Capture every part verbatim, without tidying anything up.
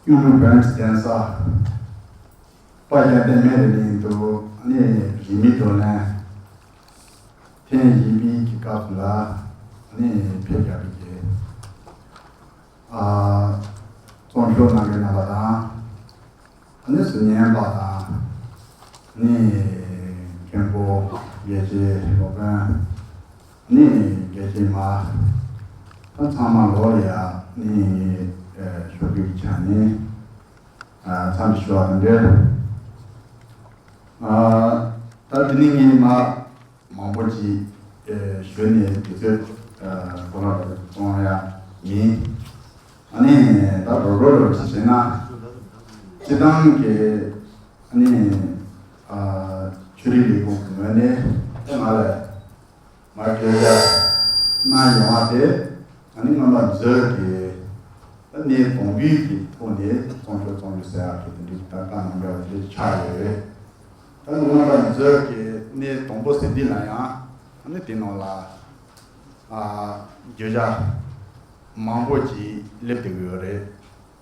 ཀུན་ལུགས་བན་གདན་ས་དཔལ་རྒྱལ་བསྟན་མའི་རི་གླིང་དུ་ནི་རིས་མེད་བགྲོ་གླེང་ཐེངས་བཞི་པའི་གི་སྐབས་སུ་ལ་ནི་ཕེབས་བཞག་པའི་གི་ཨ་གཙོ་མཆོག་གནང་མཁན་རྣམ་པ་དང་ནི་ཟུར་ཉན་པ་དང་ནི་མཁན་པོ་དགེ་བཤེས་སློབ་དཔོན་ནི་དགེ་བཤེས་མ་ད་ཚང་མ་ལོ་ལ་ཡ་ནི་ཞོགས་ཀྱི་ཆ་ནས། ཨ་འཚམས་འདྲི་ཞུ་བ་དང་འབྲེལ། ཨ་ད་དེ་ནི་ངས་མ་མང་པོ་ཅིག་ཨེ་ཞུས་ནས་དུས་ཚོད་ཨ་ཁོ་རང་ལ་གཏོང་ཡ་མིན། ཨ་ནི་ད་རོ་རོ་རོ་ཅིག་བྱས་ན་སྤྱི་བཏང་གི་ཨ་ནི་ཨ་ཆོས་རིག་ལས་ཁུངས་ཀྱི་ངོས་ནས་ད་ང་ལ། མར་བརྗོད་བྱ་གནང་ཡོང་བ་དེ་ཨ་ནི་མངོན་པ་མཛོད་ཀྱི་ད་གནས་དང་པོའི་གི་ཐོག་ནས་གཙོ་མཆོག་གཙོ་མཆོག་ཟེར་ཡག་གི་དེ་འདྲའི་ད་བཀའ་གནང་ཡག་དེ་འདྲའི་ཆགས་ཡོད་རེད། ད་མངོན་པ་མཛོད་ཀྱི་གནས་དང་པོ་ཟེར་འདི་ལ་ཡང་ཨ་ནི་དེ་ནང་ལ་ཨ་བརྗོད་བྱ་མང་པོ་ཅིག་སླེབས་བསྡད་ཀྱི་ཡོད་རེད།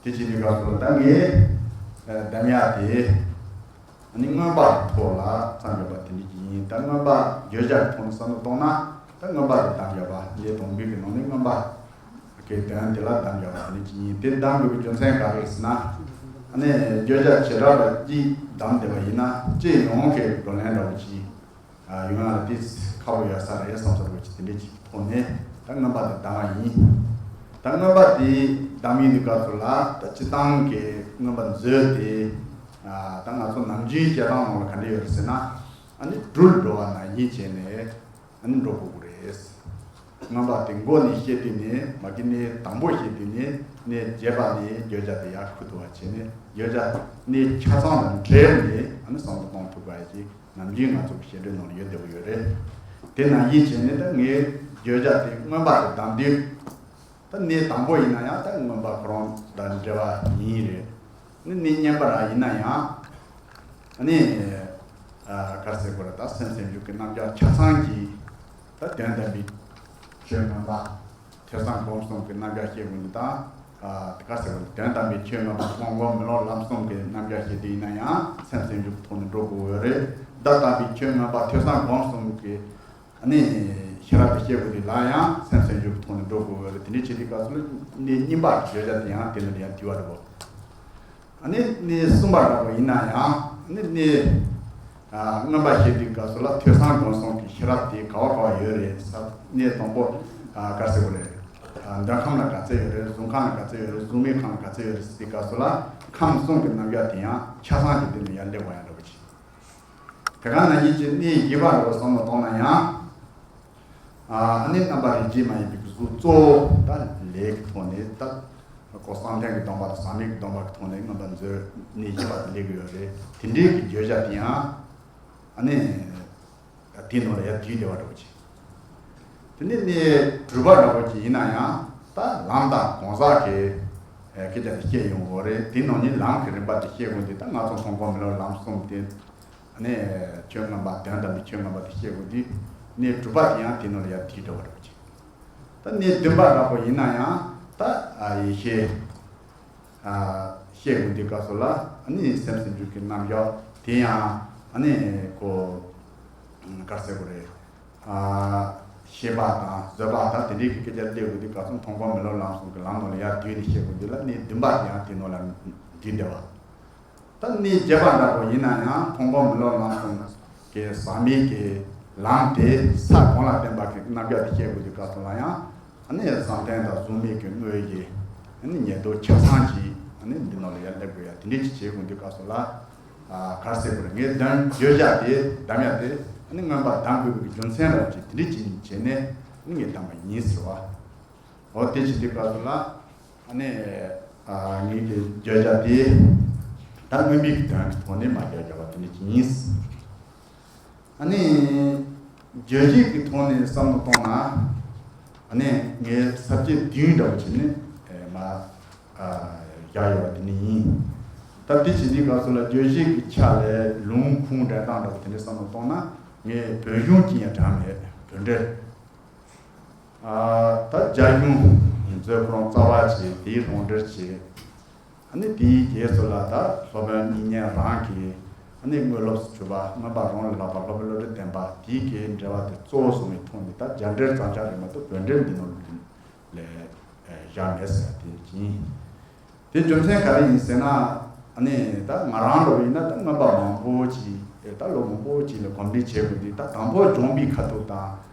དེ་བྱེད་དུས་སྐབས་སུ་ད་ངས་གདམ་ཡག་དེ་ཨ་ནི་མངོན་པ་ཐོག་ལ་མཚམས་བཞག་པ་དེ་འདྲ་ཅིག་ཡིན། ད་མངོན་པ་བརྗོད་བྱ་ཐོག་ནས་བསམ་བློ་གཏོང་ན་ད་མངོན་པ་དེ་གདམ་བཞག་པ་འདི་དང་པོའི་གི་ནང་ནས་མངོན་པ་གི་དོན་དེ་ལ་གདམ་བཞག་པ་དེ་འདྲ་ཅིག་ཡིན། དེ་གདམ་དགོས་པའི་རྒྱུ་མཚན་ག་རེ་རེད་ཟེར་ན། ཨ་ནི་བརྗོད་བྱ་བྱེ་བྲག་པ་གཅིག་གདམ་བསྡད་པ་ཡིན་ན་སྤྱི་ཡོངས་ཀྱི་བགྲོ་གླེང་འདྲ་བོ་ཅིག་ཡོང་ཡག་ལ་དེ་ཁག་པོ་ཡོད་ས་རེད་བསམ་ས་རེད་ཅིག་དེ་འདྲ་ཅིག་ཐོག་ནས་ད་མངོན་པ་དེ་གདམ་པ་ཡིན། ད་མངོན་པ་དེ་གདམ་ཡིན་དུས་སྐབས་སུ་ལ་ད་སྤྱི་བཏང་གི་མངོན་པ་མཛོད་དེ་ད་ང་ཚོ་ནམ་རྒྱུན་སྤྱིར་བཏང་ནང་ལ་ག་འདྲ་ཡོད་རེད་ཟེར་ན། ཨ་ནི་འགྲུལ་འགྲོ་བ་ནང་བཞིན་བྱས་ནས་ཨ་ནི་འགྲོ་དགོས་ཀྱི་རེད། མངོན་པ་དེ་མགོ་ནས་བཤད་དུས་ནས་མ་གི་གནས་དང་པོ་བཤད་དུས་ནས་གནས་བརྒྱད་པ་ནས་བརྗོད་བྱ་དེ་ཡར་འཁུར་ཐུབ་པ་བྱས་ནས་བརྗོད་བྱ་གནས་ཆ་ཚང་དང་འབྲེལ་ནས་ཨ་ནི་བསམ་བློ་གཏོང་ཐུབ་པ་ཞིག་ནམ་རྒྱུན་ང་ཚོ་གི་བཤད་སྒྲོས་ནང་ལ་ཡོད་བསྡད་ཀྱི་ཡོད་རེད། དེ་ནང་བཞིན་བྱས་ནས་ད་ངས་བརྗོད་བྱ་དེ་མངོན་པ་དེ་གདམ་དུས་ད་གནས་དང་པོ་ཡིན་ན་ཡང་ད་མངོན་པ་ཁོ་རང་དང་འབྲེལ་བ་ཡིན་རེད། ནི་གནས་བསྙེན་པ་རང་ཡིན་ན་ཡང་ཨ་ནི་ཨ་ག་རེ་ཟེར་དགོས་རེད། ད་སེམས་སེམས་བྱུང་གི་རྣམ་གཞག་ཆ་ཚང་གི་ད་དོན་དམ་པའི་ཆོས་མངོན་པ། ཐོས་བསམ་སྒོམ་གསུམ་གྱི་རྣམ་གཞག་བཤད་དགོས་འདི་དང་། ཨ་དེ་ག་ཟེར་བ་དོན་དམ་པའི་ཆོས་མངོན་པ་མཐོང་སྒོམ་མི་སློབ་ལམ་གསུམ་གྱི་རྣམ་གཞག་བཤད་དུས་ཡིན་ན་ཡང་སེམས་སེམས་བྱུང་གི་ཐོག་ནས་འགྲོ་དགོས་ཡོད་རེད། བདག་དམ་པའི་ཆོས་མངོན་པ་ཐོས་བསམ་སྒོམ་གསུམ་གྱི་ཨ་ནི་ཤེས་རབ་ཏུ་བཤད་དགོས་དུས་ལ་ཡང་སེམས་སེམས་བྱུང་གི་ཐོག་ནས་འགྲོ་དགོས་ཡོད་རེད། དེ་འདྲའི་བྱེད་དུས་སྐབས་སུ་ལ་གནས་རྙིང་པ་གི་བརྗོད་བྱ་དེ་ཡང་དེ་ནི་ཡང་བསྡུས་པ་རེད་བ། ཨ་ནི་གནས་གསུམ་པ་འདྲ་པོ་ཡིན་ན་ཡང་ཨ་ནི་གནས་ཨ་མངོན་པ་བཤད་དུས་སྐབས་སུ་ལ་ཐོས་བསམ་སྒོམ་གསུམ་གྱི་ཤེས་རབ་དེ་ག་བ་ག་བ་ཡོད་རེད་ཟེར། གནས་དང་པོ་ཨ་ག་རེ་ཟེར་དགོས་རེད། ཨ་འདོད་ཁམས་ལ་ག་ཚད་ཡོད་རེད། གཟུགས་ཁམས་ལ་ག་ཚད་ཡོད་རེད། གཟུགས་མེད་ཁམས་ལ་ག་ཚད་ཡོད་རེད་ཟེར་དུས་སྐབས་སུ་ལ་ཁམས་གསུམ་གྱི་རྣམ་གཞག་དེ་ཡང་ཆ་ཚང་གི་སྟེང་ནས་ཡར་སླེབས་པ་ཡང་འདྲ་པོ་ཅིག་དེ་ག་ནང་བཞིན་གྱི་གནས་བཞི་པ་འདྲ་པོ་བསམ་བློ་གཏོང་ན་ཡང་། ཨ་ནི་རྣམ་པ་རིགས་གཅིག་མ་ཡིན་པའི་གཟུགས་གཙོ་བོ་ད་ལས་ཀྱི་ཐོག་ནས་ད་ཁོ་བསམ་གཏན་གྱི་སྡོམ་པ་དང་ཟག་མེད་ཀྱི་སྡོམ་པ་གི་ཐོག་ནས་མངོན་པ་མཛོད་གནས་བཞི་པ་དེ་སླེབས་ཀྱི་ཡོད་རེད། དེ་འདྲའི་གི་བརྗོད་བྱ་དེ་ཡང་ཨ་ནི་དེའི་ནང་ལ་ཡར་བསྡུས་བསྡད་པ་འདྲ་པོ་ཅིག་དེ་ནས་གནས་དྲུག་པ་འདྲ་པོ་ཅིག་ཡིན་ན་ཡང་ད་ལམ་དང་གང་ཟག་གི་སྐད་ཆ་དེ་བཤད་ཡོང་གི་རེད། དེ་ནང་ནས་ལམ་གྱི་རིམ་པ་དེ་བཤད་དགོས་འདི་ད་ང་ཚོ་མཐོང་སྒོམ་མི་སློབ་ལམ་གསུམ་དེ། ནས་ཆོས་མངོན་པ་དོན་དམ་པའི་ཆོས་མངོན་པ་དེ་བཤད་དགོས་དུས་གནས་དྲུག་པ་དེ་ཡང་དེ་ནང་ལ་ཡར་བསྡུས་འགྲོ་བ་འདྲ་པོ་ཅིག་ད་གནས་བདུན་པ་འདྲ་པོ་ཡིན་ན་ཡང་ད་ཨ་ཡེ་ཤེས་ཨ་བཤད་དགོས་དུས་སྐབས་སུ་ལ་ཨ་ནི་སེམས་སེམས་བྱུང་གི་རྣམ་གཞག་དེ་ཡང་ཨ་ནི་ཁོ་ག་རེ་ཟེར་དགོས་རེད། ཨ་ཤེས་པ་དང་བཟོད་པ་དང་དེ་འདྲའི་གི་སྐད་ཆ་སླེབས་དགོས་དུས་སྐབས་སུ་མཐོང་སྒོམ་མི་སློབ་ལམ་གསུམ་གྱི་ལམ་ནང་ལ་ཡར་བསྡུས་ནས་བཤད་དགོས་དུས་ལ་གནས་བདུན་པ་དེ་ཡང་དེ་ནང་ལ་བསྡུས་བསྡད་པ། ད་གནས་བརྒྱད་པ་འདྲ་པོ་ཡིན་ན་ཡང་མཐོང་སྒོམ་མི་སློབ་ལམ་གསུམ་གྱི་ཟག་མེད་ཀྱི་ལམ་དེ་ས་གོང་ལ་བརྟེན་པ་གི་རྣམ་གཞག་དེ་བཤད་དགོས་དུས་སྐབས་སུ་ལ་ཡང་ཨ་ནི་བསམ་གཏན་དང་གཟུགས་མེད་ཀྱི་དངོས་ཀྱི་ཨ་ནི་ཉེར་བསྡོགས་ཆ་ཚང་གིས་ཨ་ནི་འདི་ནང་ལ་ཡར་སླེབས་དགོས་ཡ་དེ་འདྲའི་ཅིག་བྱེད་དགོས་དུས་སྐབས་སུ་ལ་ཨ་ག་རེ་ཟེར་དགོས་རེད། ངས་གདམ་བརྗོད་བྱ་དེ་གདམ་ཡ་དེ་ཨ་ནི་མངོན་པ་གདམ་དགོས་པའི་རྒྱུ་མཚན་འདྲ་པོ་ཅིག་དེ་འདྲའི་ཅིག་བྱས་ནས་ཨ་ནི་ངས་གདམ་པ་ཡིན་ཟེར་བ། འོ་དེ་བྱེད་དུས་སྐབས་སུ་ལ་ཨ་ནི་ཨ་ངེད་ཀྱི་བརྗོད་བྱ་དེ་ད་མངོན་པའི་གི་དོན་གྱི་ཐོག་ནས་མ་བརྗོད་བྱ་བ་དེ་འདྲ་ཅིག་ཡིན། ཨ་ནི་རྗོད་བྱེད་ཀྱི་ཐོག་ནས་བསམ་བློ་གཏོང་ན་ཨ་ནི་ངས་ས་བཅད་བདུན་འདྲ་བོ་བྱས་ནས་མ་བཞག་ཡོད་པ་དེ་འདྲ་ཡིན། ད་དེ་བྱེད་དུས་སྐབས་སུ་ལ་རྗོད་བྱེད་ཀྱི་ཆ་ལས་ལུང་ཁུངས་འགྲེལ་སྟངས་འདྲ་བོ་དེ་འདྲ་བསམ་བློ་གཏོང་ན་ངས་བོད་གཞུང་གཅིག་ཡང་དྲངས་མེད། བོད་འགྲེལ། ཨ་ད་རྒྱ་གཞུང་མཛོད་ཁོ་རང་རྩ་བ་བྱས་དེའི་ལུང་འདྲེན་བྱས། ནི་དེའི་རྗེས་སུ་ལ་ད་སློབ་དཔོན་དབྱིག་གཉེན་རང་གིས་ནི་དངོས་སློབ་སུ་གྱུར་པ་མངོན་པ་རང་ལས་ལྷག་པ་སློབ་དཔོན་བློ་གྲོས་ལྡན་པ་དེའི་གི་འགྲེལ་པ་དེ་གཙོ་བོ་བཟུང་བའི་ཐོག་ནས་ད་རྒྱ་འགྲེལ་རྐྱང་རྐྱང་རེད་མ་གཏོགས་བོད་འགྲེལ་འདི་ནང་ལ་བཞག་མེད་ཟེར་དེ་ཡིན། དེ་རྒྱུ་མཚན་ག་རེ་ཡིན་ཟེར་ན། ཨ་ནི་ད་ང་རང་འདྲ་བོ་ཡིན་ན་ད་མངོན་པ་མང་པོ་ཅིག་ད་ལོ་མང་པོ་ཅིག་ལ་གོམས་འདྲིས་བྱེད་དགོས་དུས། ད་དང་པོ་སྦྱོང་བའི་ཁ་ཐུག་དང་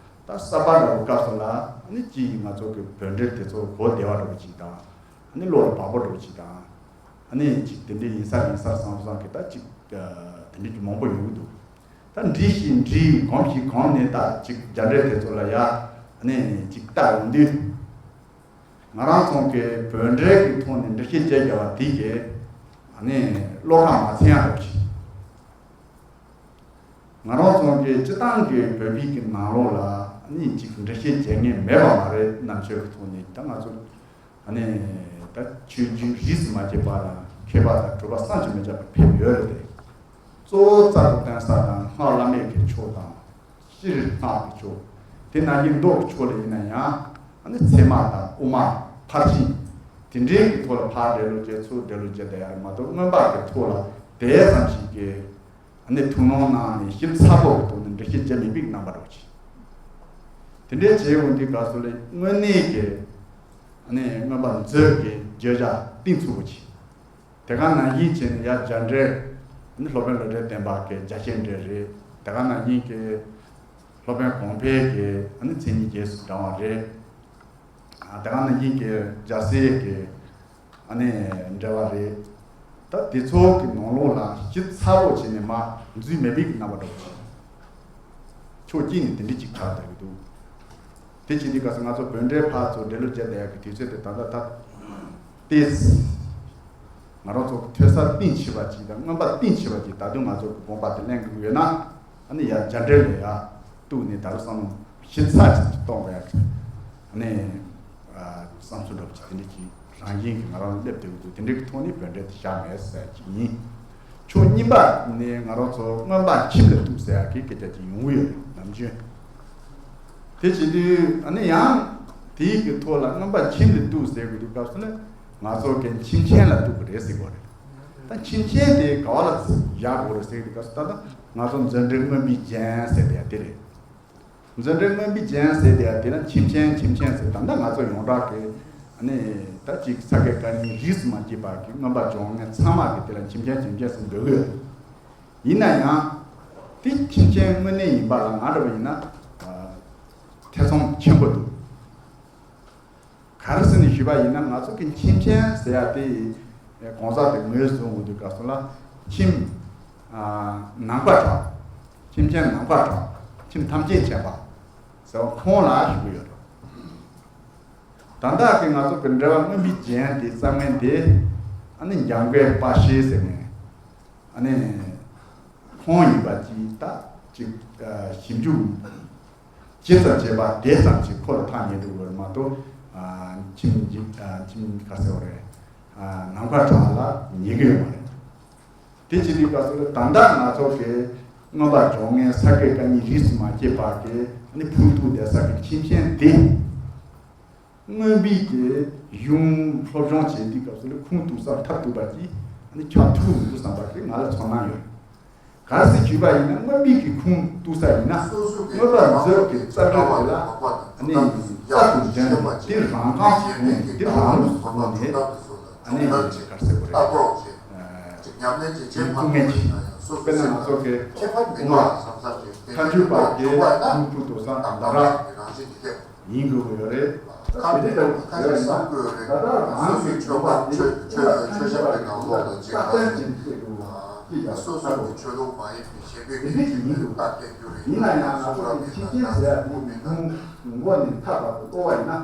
ད་གསར་པ་འདྲ་བོ་སྐབས་སུ་ལ་ཨ་ནི་ཅིག་ང་ཚོ་གི་བོད་འགྲེལ་དེ་ཚོ་གོ་བདེ་བ་འདྲ་བོ་ཅིག་དང་། ཨ་ནི་བློ་ལ་བབ་པོ་འདྲ་བོ་ཅིག་དང་། ཨ་ནི་ཅིག་དེ་འདྲའི་ཡིན་ས་ཡིན་ས་བསམ་བསམ་གི་ད་ཅིག་དེ་འདྲའི་གི་མང་པོ་ཡོང་གི་འདུག་ད་འདྲིས་ཤིག་འདྲིས་གོམས་ཤིག་གོམས་ནས་ད་ཅིག་རྒྱ་འགྲེལ་དེ་ཚོ་ལ་ཡ་ཨ་ནི་ཅིག་ལྟ་ཡོང་དུས། ང་རང་ཚོ་གི་བོད་འགྲེལ་གྱི་ཐོག་ནས་འགྲེལ་བཤད་བརྒྱབ་བ་དེ་གས་ཨ་ནི་བློ་ཁ་མ་ཚིམ་ཡག་འདྲ་བོ་ཅིག་ང་རང་ཚོ་གི་སྤྱི་བཏང་གི་བོད་པའི་གི་ནང་ལོགས་ལ་ཨ་ནི་ཅིག་འགྲེལ་བཤད་བྱེད་མཁན་མེད་པ་མ་རེད། རྣམ་དཔྱོད་ཀྱི་ཐོག་ནས་ད་ང་ཚོ་ཨ་ནི་ད་ཆོས་བརྒྱུད་རིས་སུ་མ་ཆད་པ་ལ་མཁས་པ་དང་གྲུབ་པ་བསམ་གྱིས་མི་ཁྱབ་པ་ཕེབས་ཡོད་རེད་དེ། གཙོ་བོ་རྩ་བའི་བསྟན་ས་དང་སྔགས་བླ་མེད་ཀྱི་ཕྱོགས་དང་། སྤྱིར་སྔགས་ཀྱི་ཕྱོགས། དེ་ནང་བཞིན་མདོ་གི་ཕྱོགས་ལ་ཡིན་ན་ཡང་ཨ་ནི་ཚད་མ་དང་དབུ་མ། ཕར་ཕྱིན། དེ་འདྲའི་གི་ཐོག་ལ་ཕར་འགྲེལ་བརྗོད་ཚུར་འགྲེལ་བརྗོད་བྱས་བསྡད་ཡ་རེད་མ་གཏོགས། མངོན་པ་གི་ཐོག་ལ་དེ་ཙམ་ཞིག་གི་ཨ་ནི་ཐུགས་སྣང་གནང་ནས་ཞིབ་ཚགས་པོ་གི་ཐོག་ནས་འགྲེལ་བཤད་བྱེད་མི་པའི་རྣམ་པ་འདྲ་བོ་ཅིག་དེ་འདྲའི་བྱེད་འོང་དུས་སྐབས་སུ་ལ་དངོས་གནས་ཀྱི་ཨ་ནི་མངོན་པ་མཛོད་ཀྱི་བརྗོད་བྱ་གཏིང་ཚུགས་པོ་ཅིག་དེ་ག་ནང་བཞིན་བྱས་ནས་ཡ་རྒྱ་འགྲེལ་ནི་སློབ་དཔོན་བློ་གྲོས་ལྡན་པ་གི་རྒྱ་ཆེན་འགྲེལ་རེད། དེ་ག་ནང་བཞིན་གྱི་སློབ་དཔོན་གོང་འཕེལ་གྱི་ཨ་ནི་མཚན་ཉིད་རྗེས་སུ་འབྲང་བ་རེད། ཨ་དེ་ག་ནང་བཞིན་གྱི་རྒྱལ་སྲས་ཀྱི་ཨ་ནི་འགྲེལ་བ་རེད། ད་དེ་ཚོ་གི་ནང་ལོགས་ལ་ཞིབ་ཚགས་པོ་བྱས་ནས་མར་འཛུལ་མེད་པའི་རྣམ་པ་འདྲ་བོ་ཞིག་ཕྱོགས་གཅིག་ནས་དེ་འདྲ་ཅིག་ཆགས་བསྡད་ཀྱི་འདུག་དེ་བྱེད་དུས་སྐབས་སུ་ང་ཚོ་བོད་འགྲེལ་ཕར་ཚུར་འགྲེལ་བརྗོད་བྱེད་བསྡད་ཡག་གི་དུས་ཚོད་དེ་ད་ལྟ་ད་ཏོག་ཙམ་ང་རང་ཚོ་ཐོས་བསམ་གཏིང་ཆེ་བ་ཅིག་དང་མངོན་པ་གཏིང་ཆེ་བ་ཅིག་ད་དུང་ང་ཚོ་གི་དགོངས་པ་དེ་ལེན་དགོས་ཀྱི་ཡོད་ན། ཨ་ནི་ཡར་རྒྱ་འགྲེལ་ལ་ཡར་གཏུགས་ནས་ད་རུང་བསམ་བློ་ཞིབ་ཚགས་ཅིག་གཏོང་དགོས་ཡག་གི་ཨ་ནི་བསམ་ཚུལ་འདྲ་པོ་ཅིག་དེ་འདྲ་ཅིག་རང་བཞིན་གྱིས་ང་རང་ལ་སླེབས་བསྡད་ཀྱི་འདུག་དེ་འདྲ་གི་ཐོག་ནས་བོད་འགྲེལ་དེ་བཞག་མེད་ཟེར་ཅིག་ཡིན། ཕྱོགས་གཉིས་པ་ནི་ང་རང་ཚོ་མངོན་པ་མཆིམས་ལ་གཏུགས་ཟེར་ཡག་གི་སྐད་ཆ་ཅིག་ཡོང་གི་ཡོད་རེད་ནམ་རྒྱུན། དེ་བྱེད་དུས་ཨ་ནི་ཡང་དེའི་གི་ཐོག་ལ་མངོན་པ་མཆིམས་ལ་གཏུགས་ཟེར་དགོས་དུས་སྐབས་སུ་ནི་ང་ཚོ་གི་མཆིམས་ཆེན་ལ་གཏུགས་པ་རེད་ཟེར་གོ་རེད། ད་མཆིམས་ཆེན་དེ་ག་བ་ལ་བཞག་དགོས་རེད་ཟེར་དུས་སྐབས་སུ་ད་ལྟ་ང་ཚོ་མཛོད་འགྲེལ་མངོན་པའི་རྒྱན་ཟེར་དེ་ཡ་དེ་རེད། མཛོད་འགྲེལ་མངོན་པའི་རྒྱན་ཟེར་དེ་ཡ་དེ་ལ་མཆིམས་ཆེན་མཆིམས་ཆེན་ཟེར་ད་ལྟ་ང་ཚོ་ཡོངས་གྲགས་ཀྱི་ཨ་ནི་ད་ཅིག་ས་དགེ་བཀའ་རྙིང་རིས་སུ་མ་ཆད་པ་གི་མངོན་པ་སྦྱོང་མཁན་ཚང་མ་གི་དེ་ལ་མཆིམས་ཆེན་མཆིམས་ཆེན་ཟེར་འབོད་ཀྱི་ཡོད། ཡིན་ན་ཡང་དེ་མཆིམས་ཆེན་དངོས་གནས་ཡིན་པ་ལ་ང་འདྲ་བ་ཡིན་ན་ཐེ་ཚོམ་ཆེན་པོ་འདུག་ག་རེ་ཟེར་ནས་ཞུས་པ་ཡིན་ན་ང་ཚོ་གི་མཆིམས་ཆེན་ཟེར་ཡ་དེ་གང་ཟག་དེ་ངོས་བཟུང་འོང་དུས་སྐབས་སུ་ལ་མཆིམས་ནམ་མཁའ་གྲགས། མཆིམས་ཆེན་ནམ་མཁའ་གྲགས། མཆིམས་ཐམས་ཅད་མཁྱེན་པ་ཟེར་བ་ཁོང་ལ་ཞུ་གི་ཡོད་རེད། ད་ལྟ་གི་ང་ཚོ་གི་འགྲེལ་པ་མངོན་པའི་རྒྱན་དེ་རྩ་མཁན་དེ་ཨ་ནི་འཇམ་མགོན་པ་ཤེས་ཟེར་མཁན། ཨ་ནི་ཁོང་ཡིན་པ་ཅིག་ད་ཅིག་ཞིབ་འཇུག་ཇི་ཙམ་བྱས་པ་དེ་ཙམ་ཅིག་ཁོ་ལ་ཐག་ཉེ་འགྲོ་གི་རེད་མ་གཏོགས། མཆིམས་ཀྱི་མཆིམས་ག་ཟེར་བ་རེད། ནམ་མཁའ་གྲགས་ལ་ཉེ་གི་ཡོད་མ་རེད། དེ་བྱེད་དུས་སྐབས་སུ་ད་ལྟ་ང་ཚོ་གི་མངོན་པ་སྦྱོང་མཁན་ས་དགེ་བཀའ་རྙིང་རིས་སུ་མ་ཆད་པ་གི་ཨ་ནི་ཕུལ་དུ་བསྡད་ས་གི་མཆིམས་ཆེན་དེ། མངོན་པའི་གི་གཞུང་སློབ་སྦྱོང་བྱེད་དུས་སྐབས་སུ་ལ་ཁུངས་གཏུགས་ས་མཐར་ཐུག་པ་ཅིག་ཨ་ནི་ཆགས་ཐུབ་མི་འདུག་བསམ་པ་ཞིག་ང་ལ་ཚོར་སྣང་ཡོད། གལ་སྲིད་ཞུས་པ་ཡིན་ན་མངོན་པའི་གི་ཁུངས་གཏུགས་ས་ཡིན་ན་མངོན་པ་མཛོད་ཀྱི་རྩ་འགྲེལ་དེ་ལ་ཨ་ནི་རྩ་དང་ལྡན་ནས་དེ་རང་རྐང་བཟུང་ནས་དེ་རང་ལུགས་སུ་བཟུང་ནས་ཨ་ནི་ག་རེ་ཟེར་དགོས་རེད། ཉམས་ལེན་བྱེད་ཆེད་ཕར་ཐུག་ཡིན་ན་ཡང་སོ་སོ་དཔེར་ན་ང་ཚོ་གི་ཁྱད་པར་མི་འདུག་བསམ་བསམ་བྱས་ཏེ། མཐའ་མཇུག་པ་གི་ཁུངས་གཏུགས་དོ་བསམ་ད་ར་ཡིན་དགོས་ཀྱི་ཡོད་རེད། ད་དེ་འདྲ་ཡོད་ན་ད་ལྟ་རང་གི་དགོངས་པ་དེ་ཁུངས་གཏུགས་ས་ཡིན་ན་རྩ་བ་ཅན་ཞིག་ཏུ་ཅི་ཡང་ས་དགོས་རེད། དེ་འདྲ་ཅིག་ཡིན་འདུག་ཡིན་ན་ཡང་ང་ཚོ་གི་མཆིམས་ཆེན་ཟེར་ཡ་དེ་མི་ཁུངས་མགོ་ནས་མཐའ་བར་དུ་གཏུགས་པ་ཡིན་ན།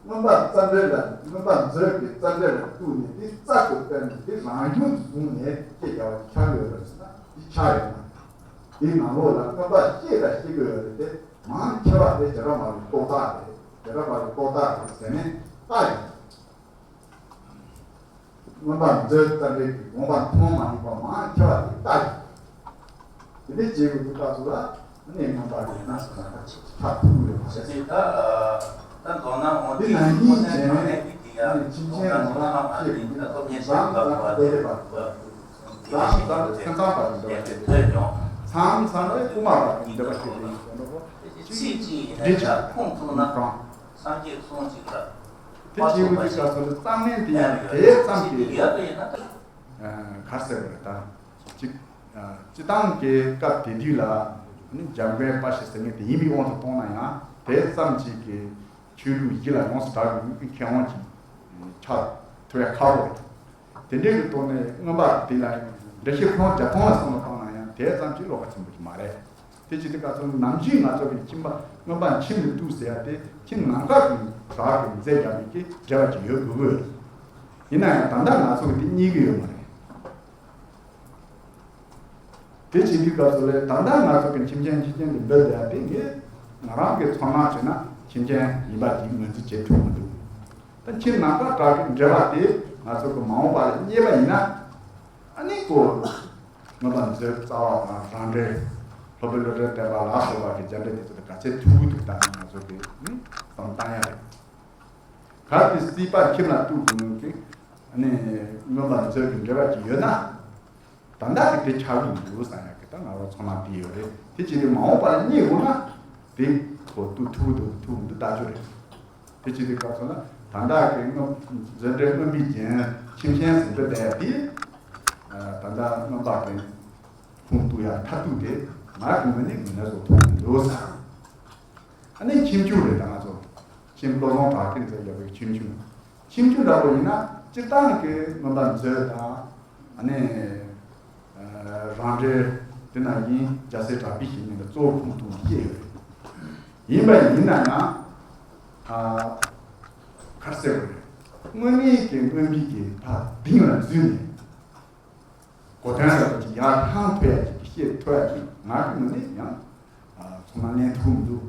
མངོན་པ་རྩ་འགྲེལ་ལ་མངོན་པ་མཛོད་ཀྱི་རྩ་འགྲེལ་ལ་གཏུགས་ནས་དེ་རྩ་དང་བསྟན་ནས་དེ་རང་བྱུང་དུ་བཟུང་ནས་སྐད་རྒྱག་པ་ཆགས་ཡོད་རེད་ཟེར་ན་དེ་ཆགས་ཡོད་མ་རེད། དེའི་ནང་ལོགས་ལ་མངོན་པ་སྐྱེ་དང་སྐྱེ་དགོས་ཡོད་རེད་དེ་མང་ཆེ་བ་དེ་བྱེ་བྲག་སྨྲ་བའི་རྟོག་བཏགས་རེད། བྱེ་བྲག་སྨྲ་བའི་རྟོག་བཏགས་རེད་ཟེར་ནས་བཏགས་ཡོད། མངོན་པ་མཛོད་རྩ་འགྲེལ་གྱི་དགོངས་པ་མཐོང་མ་མྱོང་པ་མང་ཆེ་བ་དེ་ལྟ་ཡིན། དེ་འདྲའི་བྱེད་དགོས་ཀྱི་སྐབས་སུ་ལ་གནས་མངོན་པ་རེད་ན་ཐབས་ཐུག་ཡོད་མ་རེད། ད་ད་མདོར་ན་འོང་དེ་ནང་བཞིན་བྱས་ནས་ ཁྱིམ་ཆེན་ནང་ལ་ཅིག་ཟམ་ཟམ་སྡེ་པ། ཟམ་ཟམ་སེམས་ཙམ་པ་དང་འབྲེལ་བ་ཞིག་རེད། མཚམས་མཚམས་ལ་དབུ་མ་པ་དང་འབྲེལ་བ་ཞིག་རེད་ཟེར་ནོ། ཅིག་འདི་ཆ་ཁོང་ཚོ་ན་གང་སངས་རྒྱས་གསུངས་ཅིག་ལ། དེ་བྱེད་དགོས་དུས་སྐབས་སུ་ནི་རྩ་བརྔན་དེ་ཡང་དེ་ཙམ་གྱིས་ཡོད་པ་ཡིན་ན། གར་ཟེར་བ་རེད་ད། ཅིག་སྤྱི་བཏང་གི་སྐབས་དེ་དུས་ལ་ནི་འཇམ་མགོན་པ་ཞེས་ཟེར་མཁན་དེ་ཡིན་པའི་དབང་དུ་གཏོང་ན་ཡང་དེ་ཙམ་ཅིག་གི་ཆོས་ལུགས་ཡིད་ལ་ཡོངས་སུ་གྲགས་པའི་མཁས་དབང་ཅིག་ཆགས་ཐུབ་ཡ་ཁག་པོ་རེད། དེ་འདྲའི་གི་ཐོག་ནས་མངོན་པ་དེ་ལ་འགྲེལ་བཤད་ཁོང་བརྒྱ་སྟོང་ལ་བསམ་བློ་བཏང་ན་ཡང་དེ་ཙམ་ཅིག་བློ་ཁ་ཚིམ་པོ་ཅིག་མ་རེད། དེ་བྱེད་དུས་སྐབས་སུ་ནམ་རྒྱུན་ང་ཚོ་གི་ཁྱིམ་པ་མངོན་པ་ཁྱིམ་ནས་གཏུགས་ཟེར་ཡ་དེ་ཁྱིམ་ནམ་མཁའ་གི་བྲག་གི་མཛེས་རྒྱབ་པའི་གི་འབྲེལ་བ་ཅིག་ཡོད་དགོས་ཀྱི་ཡོད་རེད། ཡིན་ན་ཡང་ད་ལྟ་ང་ཚོ་གི་དེ་རྙེད་ཀྱི་ཡོད་མ་རེད། དེ་བྱེད་དུས་སྐབས་སུ་ལས་ད་ལྟ་ང་ཚོ་གི་ཁྱིམ་ཆེན་ཁྱིམ་ཆེན་དུ་འབོད་བསྡད་ཡ་དེ་ངས་ང་རང་གི་ཚོར་སྣང་བྱས་ན་ཁྱིམ་ཆེན་ཡིན་པ་ཅིག་ངོས་འཛིན་བྱེད་ཐུབ་མི་འདུག་ད་ཁྱིམ་ནམ་མཁའ་བྲག་གི་འབྲེལ་བ་དེ་ང་ཚོ་གི་མ་འོངས་པ་ལ་རྙེད་པ་ཡིན་ན། ཨ་ནི་ཀོ། མངོན་པ་མཛོད་རྩ་བ་དང་རང་འགྲེལ། སློབ་དཔོན་བློ་གྲོས་བསྟན་པ་ལ་སོགས་པ་གི་སྦྱར་འགྲེལ་དེ་ཚོ་དང་ག་ཚད་ཐུག་གི་འདུག་ད་ང་ཚོ་གི་བསམ་བཏང་ཡ་རེད། གལ་ཏེ་སྲིད་པ་ཁྱིམ་ལ་གཏུགས་དགོས་ཀྱི་ཨ་ནི་མངོན་པ་མཛོད་ཀྱི་འབྲེལ་བ་ཅིག་ཡོད་ན། ད་ལྟ་གི་དེ་ཆགས་ཀྱི་འདུག་བསམ་ཡ་གི་ད་ང་རང་ཚོ་ཚང་མ་དེ་ཡོད་རེད། དེ་བྱས་ཏེ་མ་འོངས་པ་ལ་རྙེད་དགོས་ན་དེ་ཁོ་ཏུ་ཐུག་འདུག་ཐུག་འདུག་ལྟ་རྒྱུ་རེད། དེ་བྱས་ཏེ་སྐབས་སུ་ན་ད་ལྟ་གི་མངོན་མཛོད་འགྲེལ་མངོན་པའི་རྒྱན་ཁྱིམ་ཆེན་ཟེར་འདོད་བསྡད་ཡ་དེ་ད་ལྟ་མངོན་པ་གི་ཁུངས་གཏུགས་ཡ་མཐར་གཏུགས་དེ་ང་གི་ངོས་ནས་ངོས་ནས་བཟོ་ཐུབ་མི་འདུག་བསམ། ཨ་ནི་ཁྱིམ་ཆུང་རེད་ད་ང་ཚོ། ཁྱིམ་བློ་བཟང་གྲགས་ཅན་ཟེར་ཡོད་པའི་ཁྱིམ་ཆུང་། ཁྱིམ་ཆུང་འདྲ་པོ་ཡིན་ན་སྤྱིར་བཏང་གི་མངོན་པ་མཛོད་དང་། ཨ་ནི་རང་འགྲེལ་དེ་ན་ཡིན་རྒྱལ་སྲས་གྲགས་པའི་ཞིག་ཡིན་ན་གཙོ་བོ་ཁུངས་གཏུགས་ནས་བཤད་ཡོད་རེད། ཡིན་པ་ཡིན་ན་ཡང་ཨ་གར་ཟེར་བ་རེད། དངོས་གནས་ཀྱི་མངོན་པའི་གི་ཕ་གདིང་ལ་འཛུལ་ནས། གོ་དོན་ལ་ཅིག་ཡར་ལྷང་ཐུབ་ཡ་ཅིག་བཤད་ཐུབ་ཡ་ཅིག་ང་གི་ངོས་ནས་ཡང་ཚང་མ་ལེན་ཐུབ་མི་འདུག་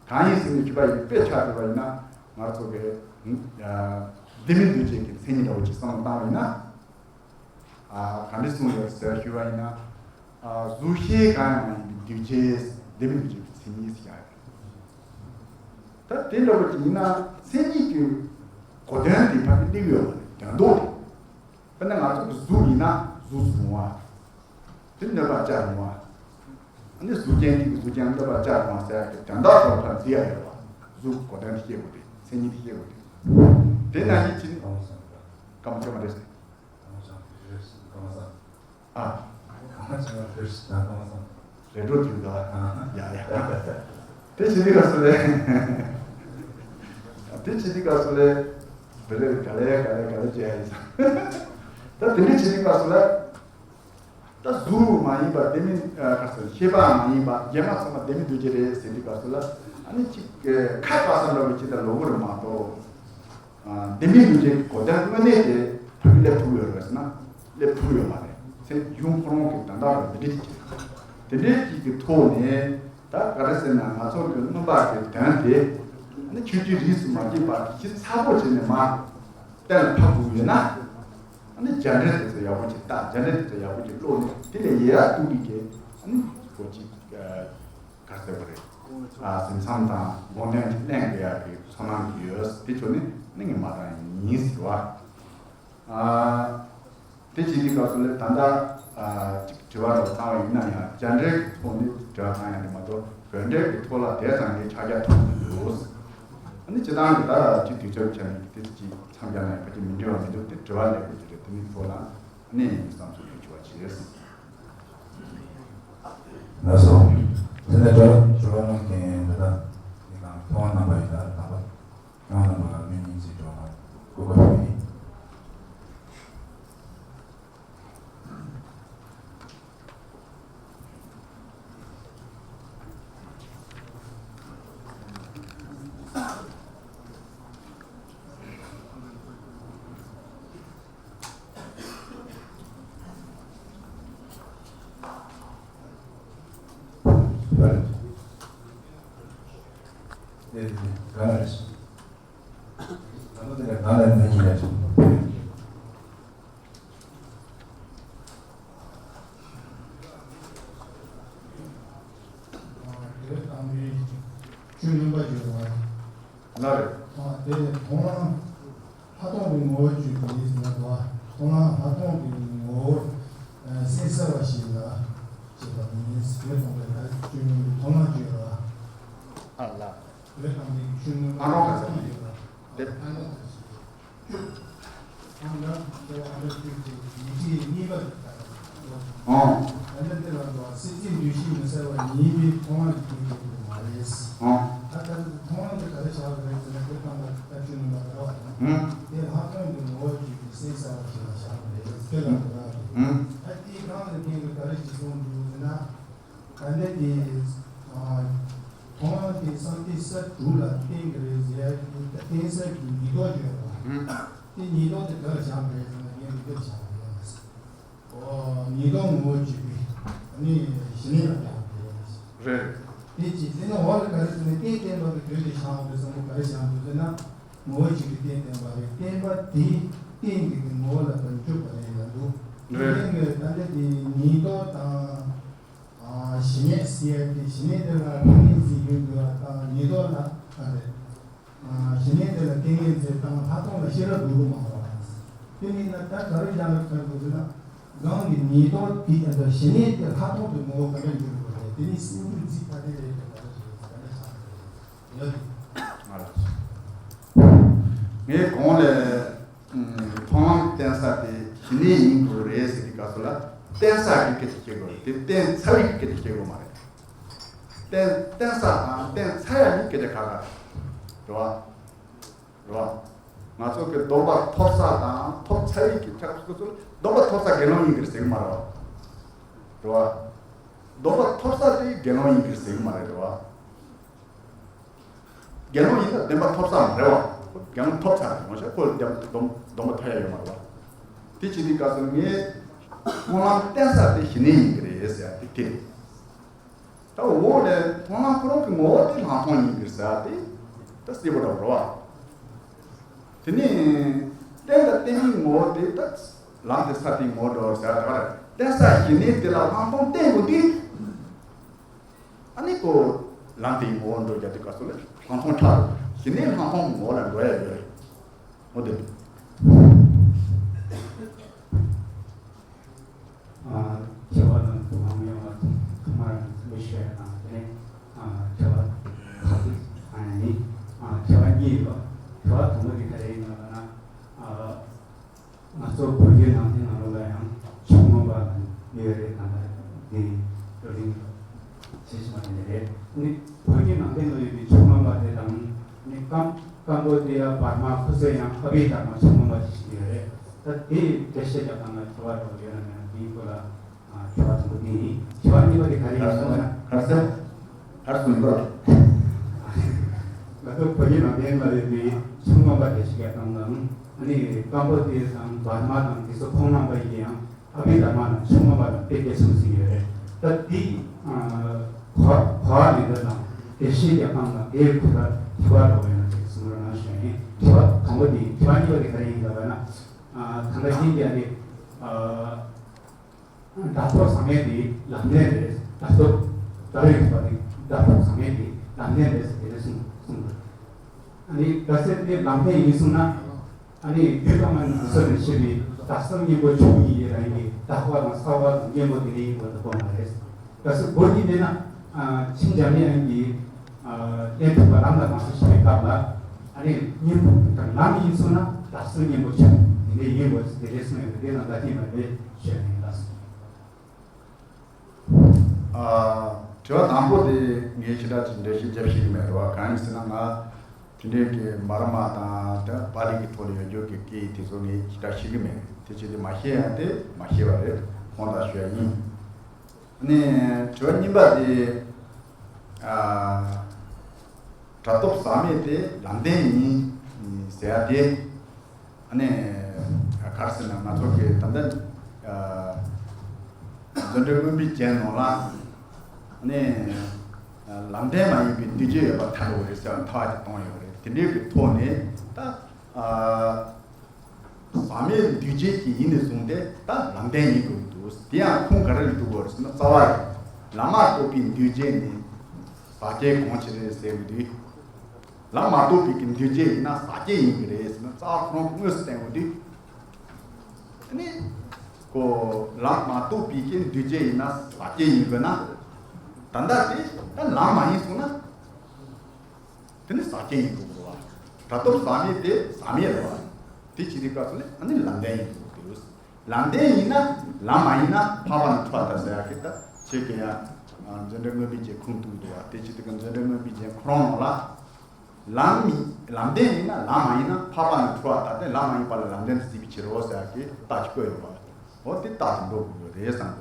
གང་ཡིན་ཟེར་ན་ཞུ་བ་ཡིན་དཔེ་ཆ་བརྗོད་པ་ཡིན་ན་ང་ཚོ་གི་ལྡན་མིན་འདུ་བྱེད་ཀྱི་མཚན་ཉིད་འདྲ་བོ་ཅིག་བསམ་བློ་བཏང་བ་ཡིན་ན། ག་འདྲ་གསུངས་ཡོད་ཟེར་ཞུ་བ་ཡིན་ན། གཟུགས་ཤེས་གང་ཡང་མ་ཡིན་པའི་འདུས་བྱས་ལྡན་མིན་འདུ་བྱེད་ཀྱི་མཚན་ཉིད་ཟེར་ཡ་རེད། ད་དེ་འདྲ་བོ་ཅིག་ཡིན་ན་མཚན་ཉིད་ཀྱི་གོ་དོན་དེ་ཕ་གི་གླེང་ཡོད་མ་རེད་དོན་ལྡོག་དེ། དཔེར་ན་ང་ཚོ་གི་གཟུགས་ཡིན་ན་གཟུགས་སུ་རུང་བ། དེ་གནོད་པ་བསྐྱལ་རུང་བ། ཨ་ནི་གཟུགས་ཅན་གཅིག་གིས་གཟུགས་ཅན་གནོད་པ་བསྐྱལ་རུང་བ་ཟེར་ཡག་གི་དོན་དག་ཐོག་ཕར་འཛིན་ཡག་ཡོད་པ། གཟུགས་གོ་དོན་དེ་ཤེས་དགོས་ཏེ་མཚན་ཉིད་དེ་ཤེས་དགོས་ཏེ། དེ་ན་ཡིད་ཕྱིན། སྐར་མ་ཁྱོད་མ་རེད་ཟེར། ཨ། རེ་ཌོ་དུས་ག་ཡ་ཡ། དེ་བྱེད་དུས་ག་སུ་ལས། དེ་བྱེད་དུས་ག་སུ་ལས། བེ་ལེ་ག་ལེ་ག་ལེ་ག་ལེ་བྱེད་ཡ་ཡིན་ས། ད་དེ་འདྲ་བྱེད་དུས་ག་སུ་ལ། ད་གཟུགས་མ་ཡིན་པ་ལྡན་མིན་ག་སུ་ཤེས་པ་མ་ཡིན་པ་རྒྱན་མ་ཚང་མ་ལྡན་མིན་འདུ་བྱེད་རེད་ཟེར་དུས་ག་སུ་ལ། ཨ་ནི་གཅིག་ཁ་པ་སམ་འདྲ་བོ་ཅིག་ད་ལོ་གོ་རེ་མ་གཏོགས། ལྡན་མིན་འདུ་བྱེད་ཀྱི་གོ་དོན་དངོས་གནས་དེ་ཕ་གི་སླེབས་ཐུབ་ཡོད་རེད་ཟེར་ན་སླེབས་ཐུབ་ཡོད་མ་རེད། ཚེ་གཞུང་ཁོ་རང་གི་དོན་དག་རེད་འདི་འདྲ་ཅིག་དེ་འདྲའི་ཅིག་གི་ཐོག་ནས་ད་ག་རེ་ཟེར་ན་ང་ཚོ་གི་མངོན་པ་གི་དོན་དེ་ཨ་ནི་ཆོས་ཀྱི་རིས་སུ་མ་གྱེས་པ་གི་ཞིབ་ཚགས་པོ་བྱས་ནས་མར་གཏན་ལ་ཕབ་དགོས་ཡོད་ན་ཨ་ནི་རྒྱ་འགྲེལ་དེ་ཚོ་ཡག་པོ་ཅིག་ལྟ། རྒྱ་འགྲེལ་དེ་ཚོ་ཡག་པོ་ཅིག་ཀློག་ནས་དེ་ལས་ཡལ་ཡ་གཏུག་གི་གི་ཨ་ནི་གོ་ཅིག་ག་ཟེར་བ་རེད། ཨ་སེམས་ཁམས་དང་དགོངས་དོན་གྱི་གླེང་དགོས་ཡག་གི་ཚོར་སྣང་གི་ཡོད། དེ་ཚོ་ནི་ནི་ངས་མ་རང་ཡིན་ཟེར་བ། ཨ་དེ་བྱེད་དུས་སྐབས་སུ་ལས་ད་ལྟ་ཨ་ཅིག་དྲི་བ་རོགས་བཏང་བ་ཡིན་ན་ཡང་རྒྱ་འགྲེལ་གྱི་ཐོག་ནས་དྲི་བ་བཏང་ཡག་རེད་མ་གཏོགས་བོད་འགྲེལ་གྱི་ཐོག་ལ་དེ་ཙམ་གྱི་ཕྱག་རྒྱ་ཐོགས་མི་འདུག་ཨ་ནི་སྤྱི་བཏང་གི་ད་ཅིག་དུས་ཚོད་ཆ་ནས་དེ་ཅིག་མཚམས་སྦྱར་ན་ཡང་ཕལ་ཆེར་མི་འགྲིག་པ་མི་འདུག་དེ་དྲི་བ་སླེབས་དགོས་ཀྱི་རེད། དེ་ནི་ཐོག་ལ་ནས་བསམ་ཚུལ་ཞུ་བ་བྱེད། ལགས་སོ། དེ་ནས་དྲི་བ་དྲི་བ་གནང་མཁན་འདི་དག་ངེད་རང་མཐོང་བ་རྣམ་པ་ཡིན་ལ་དམ་པ་མཐོང་བ་རྣམ་པ་ལ་སྨོན་ཉིན་ཅིག་འགྲོ་བ་སྐུ་པ་ཕུལ་ཡིན། ཆོས་མངོན་པ་བརྗོད་པ། ལ་རེད། དེ་ནས་མཐོང་ལམ། ལྷག་མཐོང་གི་ངོ་བོ་བཅུ་དེ་ཡིན་ན་དོ། མཐོང་ལམ་ལྷག་མཐོང་གི་ངོ་བོར་གསལ་གསལ་བ་ཞིག་ལ་བྱེད་པ་ཡིན། དེ་མཐོང་བའི་ཐ་སྙད་བཅུ་གཉིས་ཀྱི་མཐོང་ལམ་བཅུ་ལ། ཨ་ལ། དེ་དང་དེ་བཅུ་གཉིས་ཨ་རོགས་ག་ཚོད་ཡོད་ལ། དེ་ཨ་རོགས་ག་ཚོད། ཨང་ག་དེ་ཨ་རོགས་བཅུ་དེ་ཡིག་ཆའི་གཉིས་པ་དེ་ལྟར། ཨང་། ད་ནི་དེ་ལ་འགྲོ་བ་སྲིད་རྩེའི་འདུ་ཤེས་མི་གསལ་བ་ཉིད་ནི་མཐོང་ལམ་གྱི་རྐྱེན་གྱིས་མ་རེད། ཨང་། ད་ལྟ་མཐོང་ལམ་དེ་ག་རེ་བཞག་པ་རེད་ཟེར་ན། དེ་ལྟ་བུ་ད་བཅུ་གཉིས་པ་དེ་རེད་བ། ཨང་། དེ་ལྷག་མཐོང་གི་ངོ་བོ་བཅུ་དེ་གསལ་གསལ་བ་ཞིག་ལ་བཞག་པ་རེད། དེ་ལ་འགྲོ་བ་རེད། ཨང་། ད་དེའི་སྒང་ལ་རྐྱེན་གྱིས་ག་རེ་ཞིག་གསུངས་འདུག་ཟེར་ན། ད་ལྟ་དེ་མཐོང་ལམ་དེ་བསམ་གཏན་ས་དྲུག་ལ་བརྟེན་གྱི་རེད་ཟེར་ཡ་དེ། ད་བརྟེན་ས་གི་ཉིས་སྟོང་ཡོད་པ། ཨང་། དེ་ཉིས་སྟོང་དེ་ག་རེ་བཞག་པ་རེད་ཟེར་ན། རྐྱེན་གྱིས་འདིར་བཞག་པ་རེད། ཨོ། ཉིས་སྟོང་ངོ་བོ་བཅུ་དེ་ནི་ཞི་གནས་ལ་བཞག་པ་རེད། རེད། དེ་ཅི་དེ་ནི་འོག་ལ་ག་རེ་ཟེར་ན། རྟེན་བརྟེན་པ་གི་དོན་དེ་བཞག་པ་རེད་བསམ་པ་ག་རེ་བཞག་འདུག་ཟེར་ན། ངོ་བོ་གཅིག་གི་རྟེན་བརྟེན་པ་རེད། བརྟེན་པ་དེ་རྟེན་གྱི་ངོ་བོ་ལ་བར་འཇུག་པ་རེད་ལབ་འདུག་རེད། དེ་ནི་ད་ལྟ་དེ་ཉིས་སྟོང་དང་། ཨ། ཞི་གནས་ཟེར་ཡ་དེ། ཞི་གནས་དེ་ལ་ཏིང་ངེ་འཛིན་ཡོད་འདུག་པ་དང་། ཉིས་སྟོང་ལ་ཨ་རེད། ཨ། ཞི་གནས་དེ་ལ་ཏིང་ངེ་འཛིན་དང་ལྷག་མཐོང་ལ་ཤེས་རབ་འདུ་འགོད་མ་འོང་བ། དེ་མིན་ན་ད་ག་རེ་ཡང་ལ་ཁར་འདུག་ཟེར་ན། གང་གི་ཉིས་སྟོང་དེ་ཡང་ད་ཞི་གནས་དེ་ལྷག་མཐོང་དུ་ངོ་བོ་ག་འདྲ་འགྱུར་དགོས་རེད། དེ་ནི་སེམས་རྒྱུད་རྫིག་པ་དེ་རེད། དེ་ག་རེ་བྱེད་དགོས་ག་འདྲ་བྱ་དགོས་རེད། ཡོད། ང་ལ། ངས་གོང་ལ། ཨུམ། མཐོང་ལམ་བརྟེན་ས་དེ་ཞི་གནས་ཡིན་དགོས་རེད་ཟེར་གྱི་སྐབས་སུ་ལ། བརྟེན་ས་གི་སྐད་ཆ་བཤད་དགོས་རེད། དེ་བརྟེན་ཚར་བའི་སྐད་ཆ་བཤད་དགོས་མ་རེད། བརྟེན་བརྟེན་ས་དང་བརྟེན་ཚར་ཡ་གཉིས་སྐད་ཆ་ཁག་ཁག་རེད་བ། རེད་བ། ང་ཚོ་གི་སྡོམ་པ་ཐོབ་ས་དང་ཐོབ་ཚར་བའི་གི་ཆགས་སོ་སོ་སྡོམ་པ་ཐོབ་ས་དགེ་སློང་ཡིན་གྱི་རེད་ཟེར་གྱི་མ་རེད་བ། རེད་བ། སྡོམ་པ་ཐོབ་ས་དེ་དགེ་སློང་ཡིན་གྱི་རེད་ཟེར་གྱི་མ་རེད། རེད་བ། དགེ་སློང་ཡིན་ན་བདེན་པ་ཐོབ་ས་མ་རེད་བ། དགེ་སློང་ཐོབ་ཚར་རེད་མ་གཏོགས་ཁོ་ལ་བདེན་པ་སྡོམ་སྡོམ་པ་ཐོབ་ཡ་ཡོད་མ་རེད་བ། དེ་བྱེད་དུས་སྐབས་སུ་ངས་མཐོང་ལམ་བརྟེན་ས་དེ་ཞི་གནས་ཡིན་གྱི་རེད་ཟེར་ཡ་དེ་དེ་རེད། ད་འོག་ལས་མཐོང་ལམ་ཁོ་རང་གི་ངོ་བོ་དེ་ལྷག་མཐོང་ཡིན་གྱི་རེད་ཟེར་ཡ་དེ་ད་གསལ་པོ་འདྲ་བོ་རེད་བ། དེ་ནས་བརྟེན་དང་བརྟེན་པའི་ངོ་བོ་དེ་ད་ལམ་དེ་ས་དེའི་ངོ་བོ་འདྲ་བོ་ཟེར་ཡ་ད་ག་རེད། བརྟེན་ས་ཞི་གནས་དེ་ལ་ལྷག་མཐོང་བརྟེན་དགོས་དུས། ཨ་ནི་ཁོ་ལམ་དེའི་ངོ་བོ་འགྲོ་རྒྱུ་དེ་ག་སོ་ལ་ལྷག་མཐོང་ཆགས་རེད། ཞི་གནས་ལྷག་མཐོང་གི་ངོ་བོ་ལ་འགྲོ་ཡ་ཡོད་རེད། འོ་དེ་རེད། ཨ། དྲི་བ་དང་དུ་བ་མེད་པ་ཐོག་མར་ཚིག་ཤོད་དང་དེ་ནས་ཨ་དྲི་བ་ཁག་ཅིག་ཨ་ནི་ཨ་དྲི་བ་གཉིས་ཡོད། དྲི་བ་དང་པོ་དེ་ག་རེ་ཡིན་ལབ་ན། ཨ། ང་ཚོ་བོད་བརྒྱུད་ནང་བསྟན་ནང་ལོགས་ལ་ཡང་ཆོས་མངོན་པ་ཡོད་རེད། ད་ལྟ་འདི་བགྲོ་གླེང་བྱེད་བཞིན་པ་དེ་རེད། ནི་བོད་བརྒྱུད་ནང་བསྟན་ལ་ཡོད་པའི་ཆོས་མངོན་པ་དེ་དང་ནི་ཀམ་ཀམ་པོ་ཌི་ཡ་བར་མ་ཁུ་སེ་ཡང་ཨ་བྷི་དྷརྨ་ཆོས་མངོན་པ་ཞིག་ཡོད་རེད། ད་དེ་འགྲེལ་བཤད་རྒྱག་སྟངས་ལ་དྲི་བ་འདྲ་བོ་ཡོད་ན་མེད་ན་དེའི་སྐོར་ལ་དྲི་བ་དང་པོ་དེ་ཡིན། དྲི་བ་གཉིས་པ་དེ་ག་རེ་ཡིན་ཟེར་ན། ག་རེ་ཟེར། ག་རེ་གསུངས་པ། ང་ཚོ་བོད་བརྒྱུད་ནང་བསྟན་ལ་ཡོད་པའི་ཆོས་མངོན་པ་དེ་ཞིག་ཡག་དང་དང་། ཨ་ནི་ཀམ་པོ་ཌི་ཡ་དང་བར་མ་དང་དེ་ཚོ་ཁོང་རྣམ་པ་ཡིན་ཡང་ཨ་བྷི་དྷརྨ་དང་ཆོས་མངོན་པ་དང་དཔེ་དེ་གསུངས་ཟིན་ཡོད་རེད། ད་འདི་གོ་གོ་བ་ལེན་པ་དང་དེ་ཤེས་རྒྱག་སྟངས་དང་དེའི་གོ་བརྡ་དྲི་བ་འདྲ་བོ་ཡོད་ན་ཅིག་གསུང་རོགས་གནང་ཞུ་ཡ་ཡིན། དྲི་བ་དང་པོ་དེ་ཡིན། དྲི་བ་གཉིས་པ་དེ་ག་རེ་ཡིན་ལབ་ན། ད་ལྟ་ཡིན་ཀྱང་ནི། དག་ཐོག་ཟབ་མོ་དེ་ལམ་བདེན་རེད། དག་ཐོག་ད་རེས་ཡོད་པ་དེ་དག་ཐོག་ཟབ་མོ་དེ་ལམ་བདེན་རེད་ཟེར་དེ་འདྲ་གསུངས་གསུངས་འདུག་ཨ་ནི་གལ་སྲིད་དེ་ལམ་བདེན་ཡིན་གསུངས་ན། ཨ་ནི་རྒྱུད་ཐོག་མ་ནས་འཛིན་སོ་ནས་ཤེས་པའི་དག་གསུམ་གཉེན་པོ་ཆོས་ཉིད་ཡིན་རང་གི་དག་པ་དང་གསལ་བ་དང་གཉེན་པོ་དེ་འདྲ་ཡིན་དགོས་དགོས་མ་རེད། གལ་སྲིད་སྒོ་གཉིས་མེད་ན། ཨ། མཁྱེན་འཇམ་དབྱངས་ཀྱི། ཨ། གཏན་ཐུབ་པ་ལམ་ལ་མ་སོགས་ཞེས་པའི་སྐབས་ལ། ཨ་ནི་གཉེན་པོ་དང་ལམ་ཡིན་གསུངས་ན་དག་གསུམ་གཉེན་པོ་ཆོས་དེ་འདྲ་ཡིན་དགོས་ཟེར་དེ་འདྲ་གསུངས་ཡོད་པས་དེ་ལ་འགལ་རྐྱེན་མེད་པས་ཞུ་ཡ་ཡིན་ལགས། ཨ། དྲི་བ་དང་པོ་དེ་ངས་ཞེ་དྲག་ཅིག་འགྲེལ་བཤད་རྒྱབ་ཤེས་ཀྱི་མེད་རེད་བ། གང་ཡིན་ཟེར་ན་ང་དེ་འདྲའི་གི་མ་ར་མ་དང་དེ་པཱ་ལི་གི་ཐོག་ལ་ཡོད་རྒྱུ་གི་སྐད་ཡིག་དེ་ཚོ་ངས་ཞེ་དྲག་ཤེས་ཀྱི་མེད། དེ་བྱས་ཏེ་མ་ཤེས་ཡང་དེ་མ་ཤེས་པ་རེད། དགོངས་དག་ཞུ་ཡ་ཡིན། ནས་དྲི་བ་གཉིས་པ་དེ། ཨ། སྒྲ་སྟོབས་ཟག་མེད་དེ་ལམ་བདེན་ཡིན་ཟེར་ཡ་དེ། ཨ་ནི་ག་རེ་ཟེར་ན་ང་ཚོ་གི་ད་ལྟ། ཨ། མཛོད་འགྲེལ་མངོན་པའི་རྒྱན་ནང་ལ། ཨ་ནི་ལམ་བདེན་མ་ཡིན་པའི་འདུས་བྱས་ཡོད་པར་ཐལ་འགྲོ་གི་རེད་ཟེར་བ་ཐལ་བ་ཅིག་གཏོང་ཡོད་རེད། དེ་འདྲའི་གི་ཐོག་ནས་ད། ཨ། ཟག་མེད་འདུས་བྱས་ཀྱི་ཡིན་ནས་བཟུང་སྟེ་ད་ལམ་བདེན་ཡིན་དགོས་ཀྱི་འདུག་དེ་ཡང་ཁུངས་ག་རེ་ལ་གཏུགས་དགོས་རེད་ཟེར་ན་རྩ་བ་རེད། བླ་མ་རྟོགས་པའི་འདུས་བྱས་ནི་ཟག་བཅས་གང་ཞིག་རེད་ཟེར་གྱི་འདུག་ལམ་མ་རྟོགས་པའི་གི་འདུས་བྱས་ཡིན་ན་ཟག་བཅས་ཡིན་གྱི་རེད་ཟེར་ན། རྩ་བ་ཁོ་རང་དངོས་སུ་བསྟན་ཡོང་དུས། དེ་ནས་ཁོ་ལམ་མ་རྟོགས་པའི་གི་འདུས་བྱས་ཡིན་ན་ཟག་བཅས་ཡིན་དགོས་ན། ད་ལྟ་དེ་ད་ལམ་མ་ཡིན་སོང་ན། དེ་ནི་ཟག་བཅས་ཡིན་དགོས་པ། སྒྲ་སྟོབས་ཟག་མེད་དེ་ཟག་མེད་རེད་བ། དེ་བྱེད་དུས་སྐབས་སུ་ནི་ཨ་ནི་ལམ་བདེན་ཡིན་དགོས་ཀྱི་འདུག། ལམ་བདེན་ཡིན་ན་ལམ་མ་ཡིན་ན་འཕགས་པ་ནི་འཁྲུལ་བ་ལྟར་ཟེར་ཡག་གི། ད་ཁྱེད་ཀྱིས་ཡང་མཛད་འཕྲིན་མངོན་པའི་རྗེས་ཁུངས་གཏུགས་འདུག་བ། དེ་བྱེད་དུས་ཀྱི་མཛད་འཕྲིན་མངོན་པའི་རྗེས་ཁོ་རང་ནང་ལ། ལམ་ཡིན། ལམ་བདེན་ཡིན་ན་ལམ་མ་ཡིན་ན་འཕགས་པ་ནི་འཁྲུལ་བ་ལྟར་ཏེ། ལམ་མ་ཡིན་པ་ལ་ལམ་བདེན་དུ་བརྩིས་པའི་ཕྱིར་རོ་ཟེར་ཡག་གི་རྟགས་ཅིག་བཀོད་ཡོད་པ། འོ་དེ་རྟགས་དེ་འགྲོ་དགོས་ཀྱི་རེད་བསམ་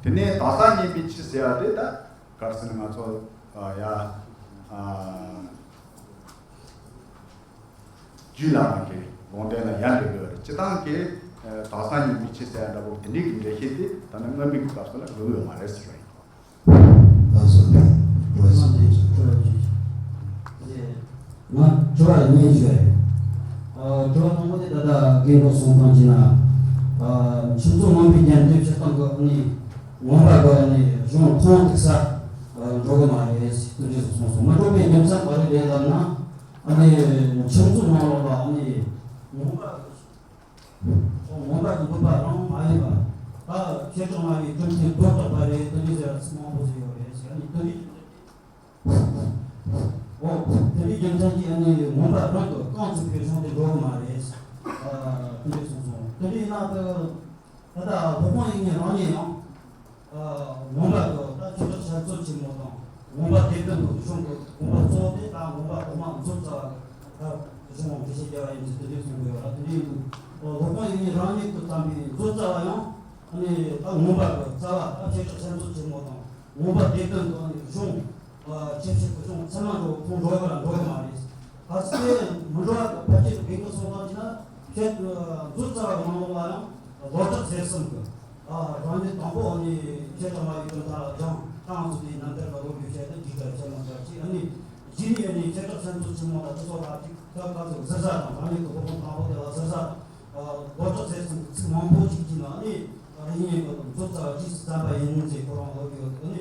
གི། དེ་ནས་དག་ས་གཉིས་པའི་ཕྱིར་ཟེར་ཡག་དེ། ད་ག་རེ་ཟེར་ན། ང་ཚོ་ཨ་ཡ་ཨ་རྒྱུད་བླ་མ་གི་དགོངས་དོན་ལ་ཡར་འགྲོ་དགོས་རེད། སྤྱིར་བཏང་གི་ཨ་དག་ས་གཉིས་པའི་ཕྱིར་ཟེར་ཡག་འདྲ་པོ་དེ་འདྲའི་གི་འགྲེལ་བཤད་དེ་ད་ནི་མངོན་པའི་གི་སྐབས་སུ་ལ་དགོས་ཀྱི་ཡོད་མ་རེད་ཟེར་བ་ཡིན། ལགས་སོ། བཀྲ་ཤིས་བདེ་ལེགས། ང་དྲི་བ་གཉིས་ཞུ་ཡ་ཡོད། ཨ་དྲི་བ་དང་པོ་དེ་ད་ལྟ་རྒན་པོ་གསུངས་སྟངས་ཀྱི་ནང་། ཨ་ཁྱིམ་སོགས་མངོན་པའི་རྒྱན་དེ་བྱེད་སྟངས་ཀྱི་ཨ་ནི་མངོན་པ་གི་ཨ་ནི་གཞུང་ཁུངས་གཏུགས་ས་འགྲོ་གི་མ་རེད་ཟེར་དེ་འདྲ་གསུངས་སོང་། མི་འགྲོ་བའི་རྒྱུ་མཚན་ག་རེ་རེད་ལབ་ན། ཨ་ནི་ཁྱིམ་སོགས་མང་ལོགས་ལ་ཨ་ནི་མངོན་པ་མངོན་པ་གི་འདོད་པ་རང་མ་ཡིན་པ། ད་བྱེ་བྲག་སྨྲ་བའི་གྲུབ་མཐས་མདོར་བསྡུས་པ་རེད། དེ་འདྲ་ཟེར་བ་ཚིག་མང་པོ་ཞིག་ཡོད་རེད་ཟེར། ཨ་ནི་དེ་འདྲའི། འོ། དེ་འདྲའི་རྒྱུ་མཚན་གྱིས་ཨ་ནི་མངོན་པ་རང་གིས་རྐང་བཙུགས་པའི་གཞུང་དེ་འགྲོ་གི་མ་རེད། ཨ་དེ་འདྲ་གསུངས་སོང་། དེ་འདྲ་ཡིན་ན་ད་ད་ལྟ་སློབ་དཔོན་དབྱིག་གཉེན་རང་ཉིད་ཡང་། ཨ་མངོན་པ་གི་ད་བྱེ་བྲག་ཆ་མཚོན་ཆེན་མོ་དང་། མངོན་པ་སྡེ་བདུན་གྱི་གཞུང་གི་དགོངས་པ་གཙོ་བོ་དེ་ད་མངོན་པ་ཐོག་མ་མཛོད་རྩ་བ་གི་ད་གཞུང་འགྲེལ་བཤད་རྒྱག་པ་ཡིན་ཚུལ་དེ་འདྲ་གསུང་གི་ཡོད་ར། དེ་འདྲ་ཡིན་དུས་སློབ་དཔོན་དབྱིག་གཉེན་རང་ཉིད་ཀྱིས་བརྩམས་པའི་མཛོད་རྩ་བ་ཡང་ཨ་ནི་ད་མངོན་པ་གི་རྩ་བ་ད་བྱེ་བྲག་ཆ་མཚོན་ཆེན་མོ་དང་། མངོན་པ་སྡེ་བདུན་དང་ནི་གཞུང་། ཨ་ཆེ་ཆེ་གི་གཞུང་ཚད་མ་འགྲོ་ཁོང་འགྲོ་གི་ར་འགྲོ་གི་མ་རེད། གལ་སྲིད་དེ་མི་འགྲོ་བ་གི་ཕལ་ཆེར་གི་རྒན་པོ་གསུངས་སྟངས་ཀྱི་ནང་བཤད། མཛོད་རྩ་བ་ནང་ལོགས་ལ་ཡང་བློ་གྲགས་ཟེར་གསུམ་གི། ཨ་རང་ཉིད་དང་པོ་ནི་བྱེ་བྲག་སྨྲ་བའི་གྲུབ་མཐའ་སྦྱངས། ཁྱེད་རང་ཚོ་དེའི་རྣམ་ཐར་ལ་བློ་འགྱོད་བྱས་ཏེ་འཇིག་པར་བྱེད་མ་བྱ་ཅིག། ཨ་ནི་རྗེས་ནས་ནི་བྱེ་བྲག་ཆ་མཚོན་ཆེན་མོ་དང་དེ་ཚོ་ལ་ཅིག་ད་ག་ཚོད་ཟུར་ཟ་དང་། རང་ཉིད་ཀྱི་སློབ་དཔོན་དང་པོ་དེ་ལ་ཟུར་ཟ་དང་། ཨ་བློ་གྲགས་ཟེར་གསུམ་གི་ཚིག་མང་པོ་ཅིག་གི་ནང་ནི། ཨ་རིང་ཡིན་པ་དང་མཛོད་རྩ་བ་རྗེས་སུ་བརྩམས་པ་ཡིན་ཟེར་ཁོ་རང་ལབ་ཀྱི་ཡོད་དེ། ནི་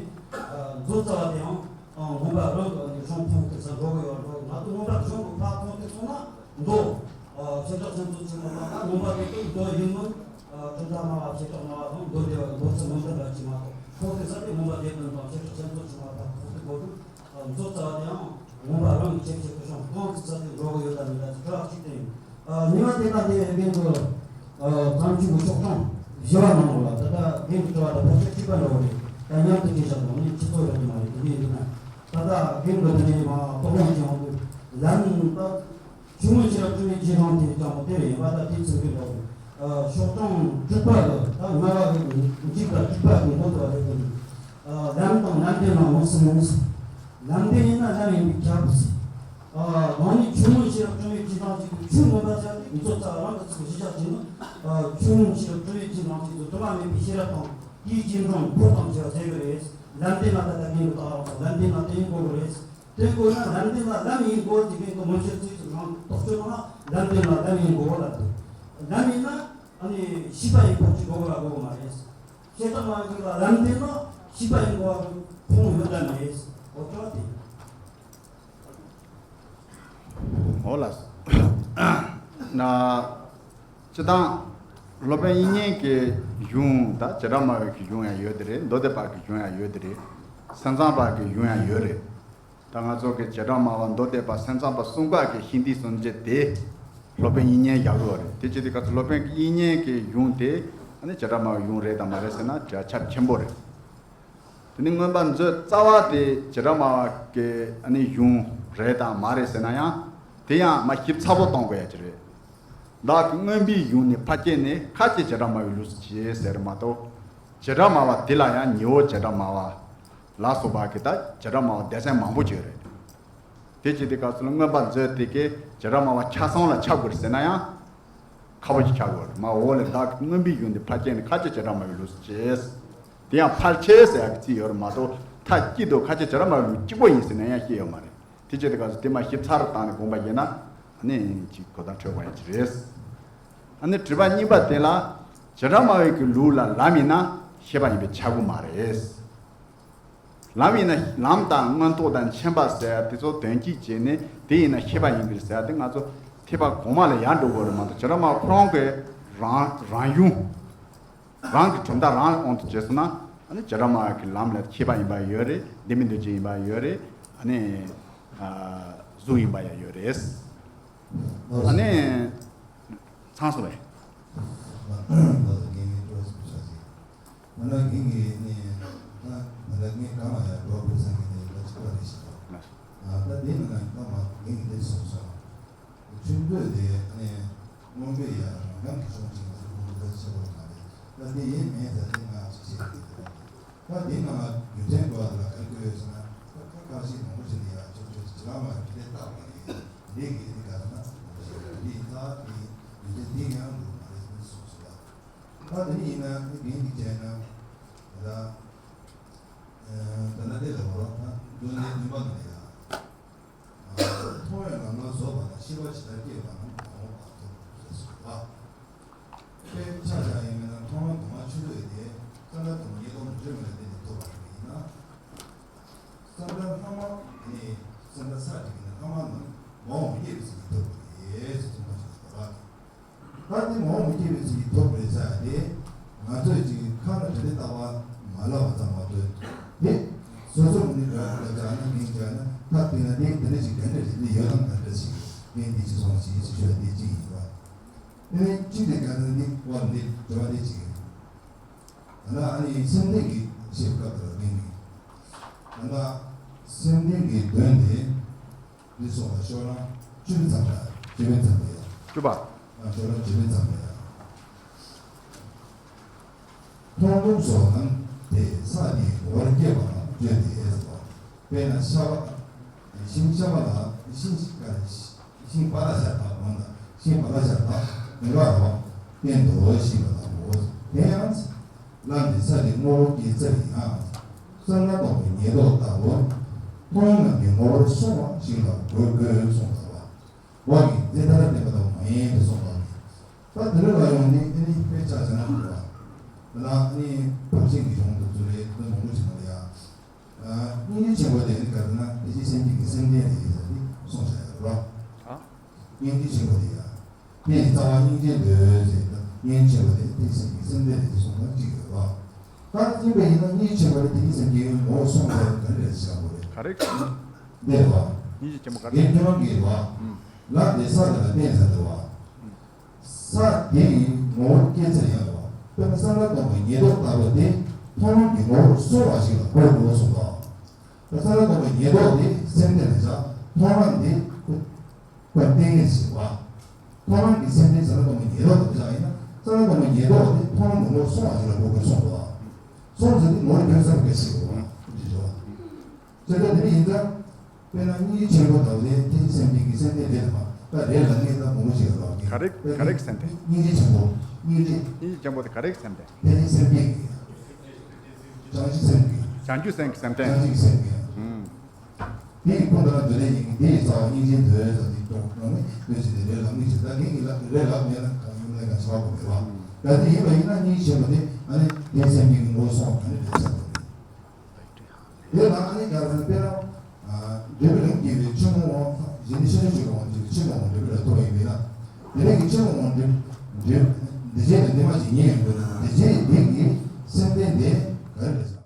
མཛོད་རྩ་བ་དེའང་མངོན་པ་རང་གི་ནི་གཞུང་ཁུངས་གཏུགས་ས་འགྲོ་གི་ཡོད་འགྲོ་གི། ང་ཚོ་མངོན་པ་གཞུང་གི་ཕར་ཁུངས་གཏུགས་སོང་ན་མདོ། ཨ་བྱེ་བྲག་ཆ་མཚོན་ཆེན་མོ་དང་ད་མངོན་པ་སྡེ་བདུན་མདོ་ཡིན་མིན། ཨ་གྲུབ་མཐའ་སྨྲ་བ་བྱེ་བྲག་སྨྲ་བ་དང་མདོ་སྡེ་པ་གི་མདོ་ཚུལ་མི་མཐུན་པ་ཅིག་མ་གཏོགས། ཁུངས་གཏུགས་ས་དེ་མངོན་པ་སྡེ་བདུན་དང་བྱེ་བྲག་ཆ་མཚོན་ཆེན་མོ་ཕར་ཁུངས་གཏུགས་དགོས་འདུག། མཛོད་རྩ་བ་དེའང་མངོན་པ་རང་གི་ཁྱད་ཆོས་ཀྱི་གཞུང་གང་ཚིག་ཚད་དུ་འགྲོ་གི་ཡོད་དམ་མེད་དམ་དྲི་བ་གཅིག་དེ་ཡིན། ཨ་གཉིས་པ་དེ་ལ་དེ་རྒན་གྱི་ཨ་བརྩམས་ཆོས་ཀྱི་ཤོག་གྲངས་བཞི་པ་ནང་ལ་ད་ལྟ་རྒན་གྱི་དྲི་བ་དང་ཕལ་ཆེར་གཅིག་པ་འདྲ་བོ་རེད། ད་མཉམ་དུ་དྲིས་བཞག་དང་ནི་ཁྱི་ཚོ་རེད་མ་རེད། དེ་འདྲ་ཡིན་ན་ད་ལྟ་རྒན་གྱི་དེ་ནས་མ་དོགས་སློང་བྱེད་ཡོང་དུས་ལམ་ད། ཆུང་ངུའི་ཕྱིར་སྤྲུལ་པའི་རྗེས་འབྲང་དེ་ཀྱང་དེ་ཡིན་པ་ད་དེའི་ཚིག་འདི་ལ། ཨ་ཤོག་གྲངས་དྲུག་པ་ལ་ད་ལྔ་པ་གི་མཇུག་དང་དྲུག་པ་གི་མགོ་དེ་ལ་རེད་དེ། ཨ་ལམ་དང་ལམ་བདེན་ལ་མངོན་སུམ་མངོན་སུམ། ལམ་བདེན་ཡིན་ན་ལམ་ཡིན་པས་ཁྱབ་ཟེར། ཨ་རང་ཉིད་ཆུང་ངུའི་ཕྱིར་སྤྲུལ་པའི་རྗེས་འབྲང་ཅིག་ཏུ་ཆོས་མངོན་པར་བྱ་སྟེ། མཛོད་རྩ་བ་རང་གི་ཚིག་གཞི་བཞག་བྱས་ན། ཨ་ཆུང་ངུའི་ཕྱིར་སྤྲུལ་པའི་རྗེས་འབྲང་ཅིག་ཏུ་དྲི་མ་མེད་པའི་ཤེས་རབ་དང་དེའི་རྗེས་འབྲང་འཁོར་དང་བཅས་པ་ཟེར་གི་རེད། ལམ་བདེན་ལ་ད་ལྟ་རྒན་གྱིས་བཏགས་རང་སོང་། ལམ་བདེན་ལ་དེ་ཡིན་དགོས་གི་རེད། དེ་དགོས་ན་ལམ་བདེན་ལ་ལམ་ཡིན་དགོས་ཟེར་མཁན་གྱི་མངོན་བྱེད་ཚིག་ཅིག་ནང་དོགས་གཅོད་གནང་ན། ལམ་བདེན་ལ་ལམ་ཡིན་དགོས་ལབ་འདུག། ལམ་ཡིན་ན་ཨ་ནི་ཤེས་པ་ཡིན་པ་ཅིག་དགོས་གི་ལ་དགོས་གི་མ་རེད། བྱེ་བྲག་སྨྲ་བའི་ལ་ལམ་བདེན་ན་ཤེས་པ་ཡིན་དགོས་པ་ཁུངས་ཡོད་དམ་མེད། འོ་དེ་བ་དེ། འོ་ལགས་སོ། ན། སྤྱིར་བཏང་སློབ་དཔོན་དབྱིག་གཉེན་གྱི་གཞུང་ད་བྱེ་བྲག་སྨྲ་བའི་གི་གཞུང་ཡང་ཡོད་དེ་རེད། མདོ་སྡེ་པ་གི་གཞུང་ཡང་ཡོད་དེ་རེད། སེམས་ཙམ་པ་གི་གཞུང་ཡང་ཡོད་རེད། ད་ང་ཚོ་གི་བྱེ་བྲག་སྨྲ་བ་མདོ་སྡེ་པ་སེམས་ཙམ་པ་གསུམ་ཀ་གི་ཤིང་རྟའི་སྲོལ་འབྱེད་དེ་སློབ་དཔོན་དབྱིག་གཉེན་བཞག་ཡོད་རེད། དེ་བྱེད་དུས་སྐབས་སུ་སློབ་དཔོན་དབྱིག་གཉེན་གྱི་གཞུང་དེ་ཨ་ནི་བྱེ་བྲག་སྨྲ་བའི་གཞུང་རེད་དམ་མ་རེད་ཟེར་ན་འགྲེལ་བ་ཁྱབ་ཆེན་པོ་རེད། དེ་ནི་མངོན་པ་མཛོད་རྩ་བ་དེ་བྱེ་བྲག་སྨྲ་བ་གི་ཨ་ནི་གཞུང་རེད་དམ་མ་རེད་ཟེར་ན་ཡང་དེ་ཡང་མ་ཞིབ་ཚགས་པོ་གཏོང་དགོས་ཡ་ཅིག་རེད། བདག་གི་མངོན་པའི་གཞུང་ནི་ཕལ་སྐད་ནས་ཁ་ཅིག་བྱེ་བྲག་སྨྲ་བའི་ལུགས་སུ་བྱེད་ཟེར་མ་གཏོགས། བྱེ་བྲག་སྨྲ་བ་དེ་ལ་ཡང་ཉི་འོད་བྱེ་བྲག་སྨྲ་བ་ལ་སོགས་པ་གི་ད་བྱེ་བྲག་སྨྲ་བ་སྡེ་ཚན་མང་པོ་ཅིག་ཡོད་རེད། དེ་བྱེད་དུས་སྐབས་སུ་ལ་མངོན་པ་མཛོད་དེ་གའི་བྱེ་བྲག་སྨྲ་བ་ཆ་ཚང་ལ་ཁྱབ་དགོས་ཟེར་ན་ཡང་ཁག་པོ་ཅིག་ཆགས་ཡོད་རེད། མ་འོག་ལས་བདག་གི་མངོན་པའི་གཞུང་འདི་ཕལ་སྐད་ནས་ཁ་ཅིག་བྱེ་བྲག་སྨྲ་བའི་ལུགས་སུ་བྱེད། དེ་ཡང་ཕལ་ཆེར་ཟེར་ཡག་གི་ཚིག་ཡོད་རེད་མ་གཏོགས་མཐའ་གཅིག་ཏུ་ཁ་ཅིག་བྱེ་བྲག་སྨྲ་བའི་ལུགས་གཅིག་པོ་ཡིན་ཟེར་ན་ཡང་བཤད་ཡོད་མ་རེད། དེ་བྱེད་དུས་སྐབས་སུ་དེ་མ་ཞིབ་ཚགས་རུ་བཏང་ནས་དགོངས་པ་བཞེས་ན་ཨ་ནི་ཅིག་གོ་བརྡ་འཕྲོད་པ་ཡང་ཅིག་རེད། ཨ་ནི་དྲི་བ་གཉིས་པ་དེ་ལ་བྱེ་བྲག་སྨྲ་བའི་གི་ལུགས་ལ་ལམ་ཡིན་ན་ཤེས་པ་ཡིན་པས་ཁྱབ་ཀྱི་མ་རེད། ལམ་ཡིན་ན་ལམ་དང་མངོན་རྟོགས་དང་མཁྱེན་པ་ཟེར་ཡ་དེ་ཚོ་དོན་གཅིག་བྱས་ནས་དེ་ཡིན་ན་ཤེས་པ་ཡིན་པས་ཟེར་ཡ་དེ་ང་ཚོ་ཐེག་པ་གོང་མ་ལ་ཡར་འགྲོ་དགོས་རེད་མ་གཏོགས་བྱེ་བྲག་སྨྲ་བ་ཁོ་རང་གི་རང་རང་གཞུང་རང་གི་གྲུབ་མཐའ་རང་ལ་དབང་དུ་བྱས་སོང་ན་ཨ་ནི་བྱེ་བྲག་སྨྲ་བ་གི་ལམ་ལ་མཁས་པ་ཡིན་པ་ཡོད་རེད། ལྡན་མིན་འདུ་བྱེད་ཡིན་པ་ཡོད་རེད། ཨ་ནི་གཟུགས་ཡིན་པ་ཡང་ཡོད་རེད། ཨ་ནི་ཚང་སོང་བས། ང་ལ་ངའི་ནི་ད་ད་ལྟ་ངས་གང་ལ་ཡང་འགྲོ་དགོས་ས་གི་ནས་ལ་ཅིག་པ་རེད་ཤག་ད་དེ་ནི་ང་ད་མ་ངས་ངས་དེ་སོང་སོང་། ཆུ་འདོད་དེ་ནི་དངོས་པོའི་ཡང་རང་རང་གི་ཆུང་ཆེན་ལ་ཁོང་ཁྲོ་ཆེ་བ་མ་རེད། ད་དེ་ཡིན་མིན་ད་དེ་ང་ཅིག་བྱེད་དགོས་ཀྱི་རེད། ད་དེ་ནང་ལ་རྒྱུ་མཚན་དགོས་ལ་ག་རེ་དགོས་ཡོད་ཟེར་ན། ད་ཁ་ཁ་ཤས་མང་པོ་ཞིག་ལ་ཡང་ཆུང་ཆུང་ཅིག་ལ་མ་རེད་དེ་བཏགས་པ་རེད། འདི་གི་འདི་ག་ཟེར་ན་འདི་ད་དེ་རྒྱུ་མཚན་དེ་ཡང་འགྲོ་མ་རེད་ཟེར་ནས་གསུངས་སོང་ལ། ད་དེ་ནི་ཡིན་ན་ནི་རྒན་གྱིས་བྱས་ན་ད་ད་ལྟ་དེ་ལ་བར་ད་འདོད་ནས་འདུན་པ་ན་ཡང་མཐོང་བའི་ལམ་ལ་རྫོགས་པ་དང་ཤེས་པ་ཇི་ལྟར་སྐྱེས་པ་རྣམས་མ་འོངས་པ་ཐོབ་ཟེར་སོང་ལ། དཔེ་ཆ་བཞག་ཡིན་ན་མཐོང་ལམ་དུ་མ་ཆུ་འདོད་དེ་བསམ་པ་དུ་མ་ཉེ་དོ་མི་འདྲ་མི་འདྲ་དེ་ནས་ཐོབ་པ་ཡིན་ན། བསམ་པ་ལྷག་མ་ནི་བསམ་པ་ས་དེ་ཡིན་ན་ལྷག་མ་ནི་མ་འོངས་པ་སྐྱེས་པའི་ཚེ་ཐོབ་པ་རེད་ཟེར་གསུངས་པ་ཞིག་ད་རེད། ད་དེ་མ་འོངས་པ་སྐྱེས་པའི་ཚེ་ཐོབ་པ་རེད་ཟེར་ཡ་དེ་ང་ཚོས་ཅིག་ཁ་ལ་དྲི་དེ་ལྟ་བ་མ་ལབ་པ་ཙམ་མ་གཏོགས་དེ་སོ་སོ་མི་ནི་ག་ལ་བྱ་ན་མིན་བྱ་ན་ཐབས་དེ་ན་དེ་དེ་འདྲ་ཞིག་ག་འདྲ་རེད་ནི་ཡོད་དམ་ག་འདྲ་ཞིག་ངས་འདི་ཅི་སོང་ཞིག་ཅི་ཤོད་དེ་ཅི་ཡིན་པ། དེ་ནས་གཅིག་དེ་ག་ཚོད་ནི་བར་འདི་དྲི་བ་དེ་གཅིག་ཡིན། ད་ལྟ་ཨ་ནི་སེམས་ལྡན་གྱི་ཞེས་སྐབས་དེར་གླེང་གི། ད་ལྟ་སེམས་ལྡན་གྱི་དོན་དེ་འདི་སོགས་ལ་ཤོག་ལ་བཅུ་པའི་མཚམས་ལ་བཅུ་པའི་མཚམས་ལ་ཡ། བཅུ་པ། ཨ་ཤོག་ལ་བཅུ་པའི་མཚམས་ལ་ཡ། མཐོང་ལམ་སོགས་རྣམས་དེ་ས་དེའི་ངོ་བོར་སྐྱེས་པ་རྣམས་བརྗོད་དེ་ཟེར་བ། དཔེར་ན་ཤ་བ། ཤིང་ཤ་བ་ལ་ཤིང་ཤིང་པ་ལ་ཤ་དང་མ་ན་ཤིང་པ་ལ་ཤ་དང་མི་འགག་རོ། སྟེང་དུ་ཤིང་པ་དང་པོ། དེ་ཡང་ལམ་དེ་ས་དེ་ངོ་བོ་སྐྱེ་ཚར་ཡང་། བསམ་ལ་གཏོང་བའི་ཉེར་བསྡོགས་ལྟ་བུ། མཐོང་ལམ་གྱི་ངོ་བོར་སོང་བ་ཞིག་ལ་གོ་དགོས་གསུངས་པ། བ་གི་འཛིན་ཐ་ན་བདེན་པ་དང་མ་ཡིན་དུ་གསུངས་པ། ད་དེ་རིང་ལ་ཡོང་ནི་ཨ་ནི་དཔེ་ཆ་བྱ་ན་འགྲོ་བ། ད་ཨ་ནི་བར་ཆད་ཀྱི་གཞུང་དུ་ཚུར་རེ་དོན་མང་པོ་ཞིག་མ་ལ་ཡ། སྙིང་རྗེ་ཆེན་པོ་དེ་ནི་ག་རེ་ན་ཕལ་ཆེར་སེམས་ཅན་གྱི་སེམས་ལྡན་རེད་ཟེར་ཏེ་གསུངས་བཞག་ཡོད་རེད་བ། སྙིང་རྗེ་ཆེན་པོ་དེ་ཡ། དེ་ཡི་རྩ་བ་སྙིང་རྗེ་འདོད་ཟེར་ཏེ་སྙིང་རྗེ་ཆེན་པོ་དེ་ཕལ་ཆེར་སེམས་ཅན་གྱི་སེམས་ལྡན་རེད་ཅེས་གསུངས་པ་གཅིག་ཡོད་རེད་བ། ད་ཡིན་པ་ཡིན་ན་སྙིང་རྗེ་ཆེན་པོ་དེ་ཕལ་ཆེར་སེམས་ཅན་ངོ་བོ་སོང་བ་ག་རེ་རེད་ཟེར་བ་རེད། ག་རེ་ག་རེ། འདི་རེད་བ། སྙིང་རྗེ་ཆེན་པོ་ག་རེ། རྒན་ཁྱོད་རང་གིས་རེད་བ། ལམ་དེ་ས་དེ་ལ་བརྟེན་ས་རེད་བ། ས་དེ་ཡི་ངོ་བོར་སྐྱེ་ཚར་ཡང་རོ། དཔེར་ན་བསམ་པ་གཏོང་བའི་ཉེར་བསྡོགས་ལྟ་བུ་དེ་མཐོང་ལམ་གྱི་ངོ་བོར་སོང་བ་ཞིག་ལ་གོ་དགོས་གསུངས་པ། བསམ་པ་གཏོང་བའི་ཉེར་བསྡོགས་དེ་སེམས་ལྡན་ལ་བཞག་མཐོང་ལམ་དེ་ཁོ་ཁོ་ལྟས་ངན་ཞིག་བ། མཐོང་ལམ་གྱི་སེམས་ལྡན་བསམ་པ་གཏོང་བའི་ཉེར་བསྡོགས་དེ་བཞག་ཡིན་ན་བསམ་པ་གཏོང་བའི་ཉེར་བསྡོགས་དེ་མཐོང་ལམ་གྱི་ངོ་བོར་སོང་བ་ཞིག་ལ་གོ་དགོས་གསུངས་པ། སོང་ཟེར་དུས་ངོ་བོ་འདོད་ས་རུ་སྐད་ཆེ་བ་ཞིག་རེད་བ། ཟེར་ཏེ་དེ་ནི་ཡིན་ཙང་། དཔེར་ན་སྙིང་རྗེ་ཆེན་པོ་དང་ལས་དེ་སེམས་ཅན་གྱི་སེམས་ལྡན་རེད་དམ། ད་རེད་ལ་ངས་ད་མང་པོ་ཞིག་ལ་ལབ་ཀྱི། ག་རེ་ག་རེ་གི་སེམས་ལྡན། སྙིང་རྗེ་ཆེན་པོ། སྙིང་རྗེ། སྙིང་རྗེ་ཆེན་པོ་དེ་ག་རེ་གི་སེམས་ལྡན། དེ་ནི་སེམས་ཅན་གྱི། བྱང་ཆུབ་སེམས་ཀྱི། བྱང་ཆུབ་སེམས་ཀྱི་སེམས་ཅན་གྱི། ཨུམ། དེ་ཡི་ཁོང་དུ་ན་འདོད་ལྡན་ཡིན་གྱི་དེ་ཡི་རྩ་བ་སྙིང་རྗེ་འདོད་ཟེར་དེ་ཀྱང་ནང་ནས་འདོད་ཅེས་དེ་རེད་ལ་ངས་ཅེས་ད་ངས་ཀྱི་ལ་རེད་ལ་མེད་ན་གང་ཡིན་ལས་ཀ་ཆགས་པ་མེད་པ། ད་དེ་ཡིན་པ་ཡིན་ན་སྙིང་རྗེ་ཆེན་པོ་དེ་ཨ་ནི་དེ་སེམས་ཅན་གྱི་ངོ་བོ་སོང་བ་ག་ནས་རེད་ཟེར་བ་རེད། དེ་ལ་ཨ་ནི་ག་རེ་དཔེར་ན། འདོད་པའི་ལམ་སྐྱེས་པའི་ཆེན་མོ་དབང་གཞན་ནི་ཤེས་བྱ་ཆོས་ཀྱི་དབང་གཅིག་ཆེན་མོ་དབང་འདོད་པའི་ལ་ཐོབ་པ་ཡིན་པས་ན། དེ་རིང་གི་ཆེན་མོ་དབང་འདོད་འདོད་འདི་བྱས་ནས་འདི་མ་ཞིག་ཉིད་ཡང་འདོད་ན་འདི་བྱས་འདི་གི་སེམས་ལྡན་དེ་ག་རེ་རེད།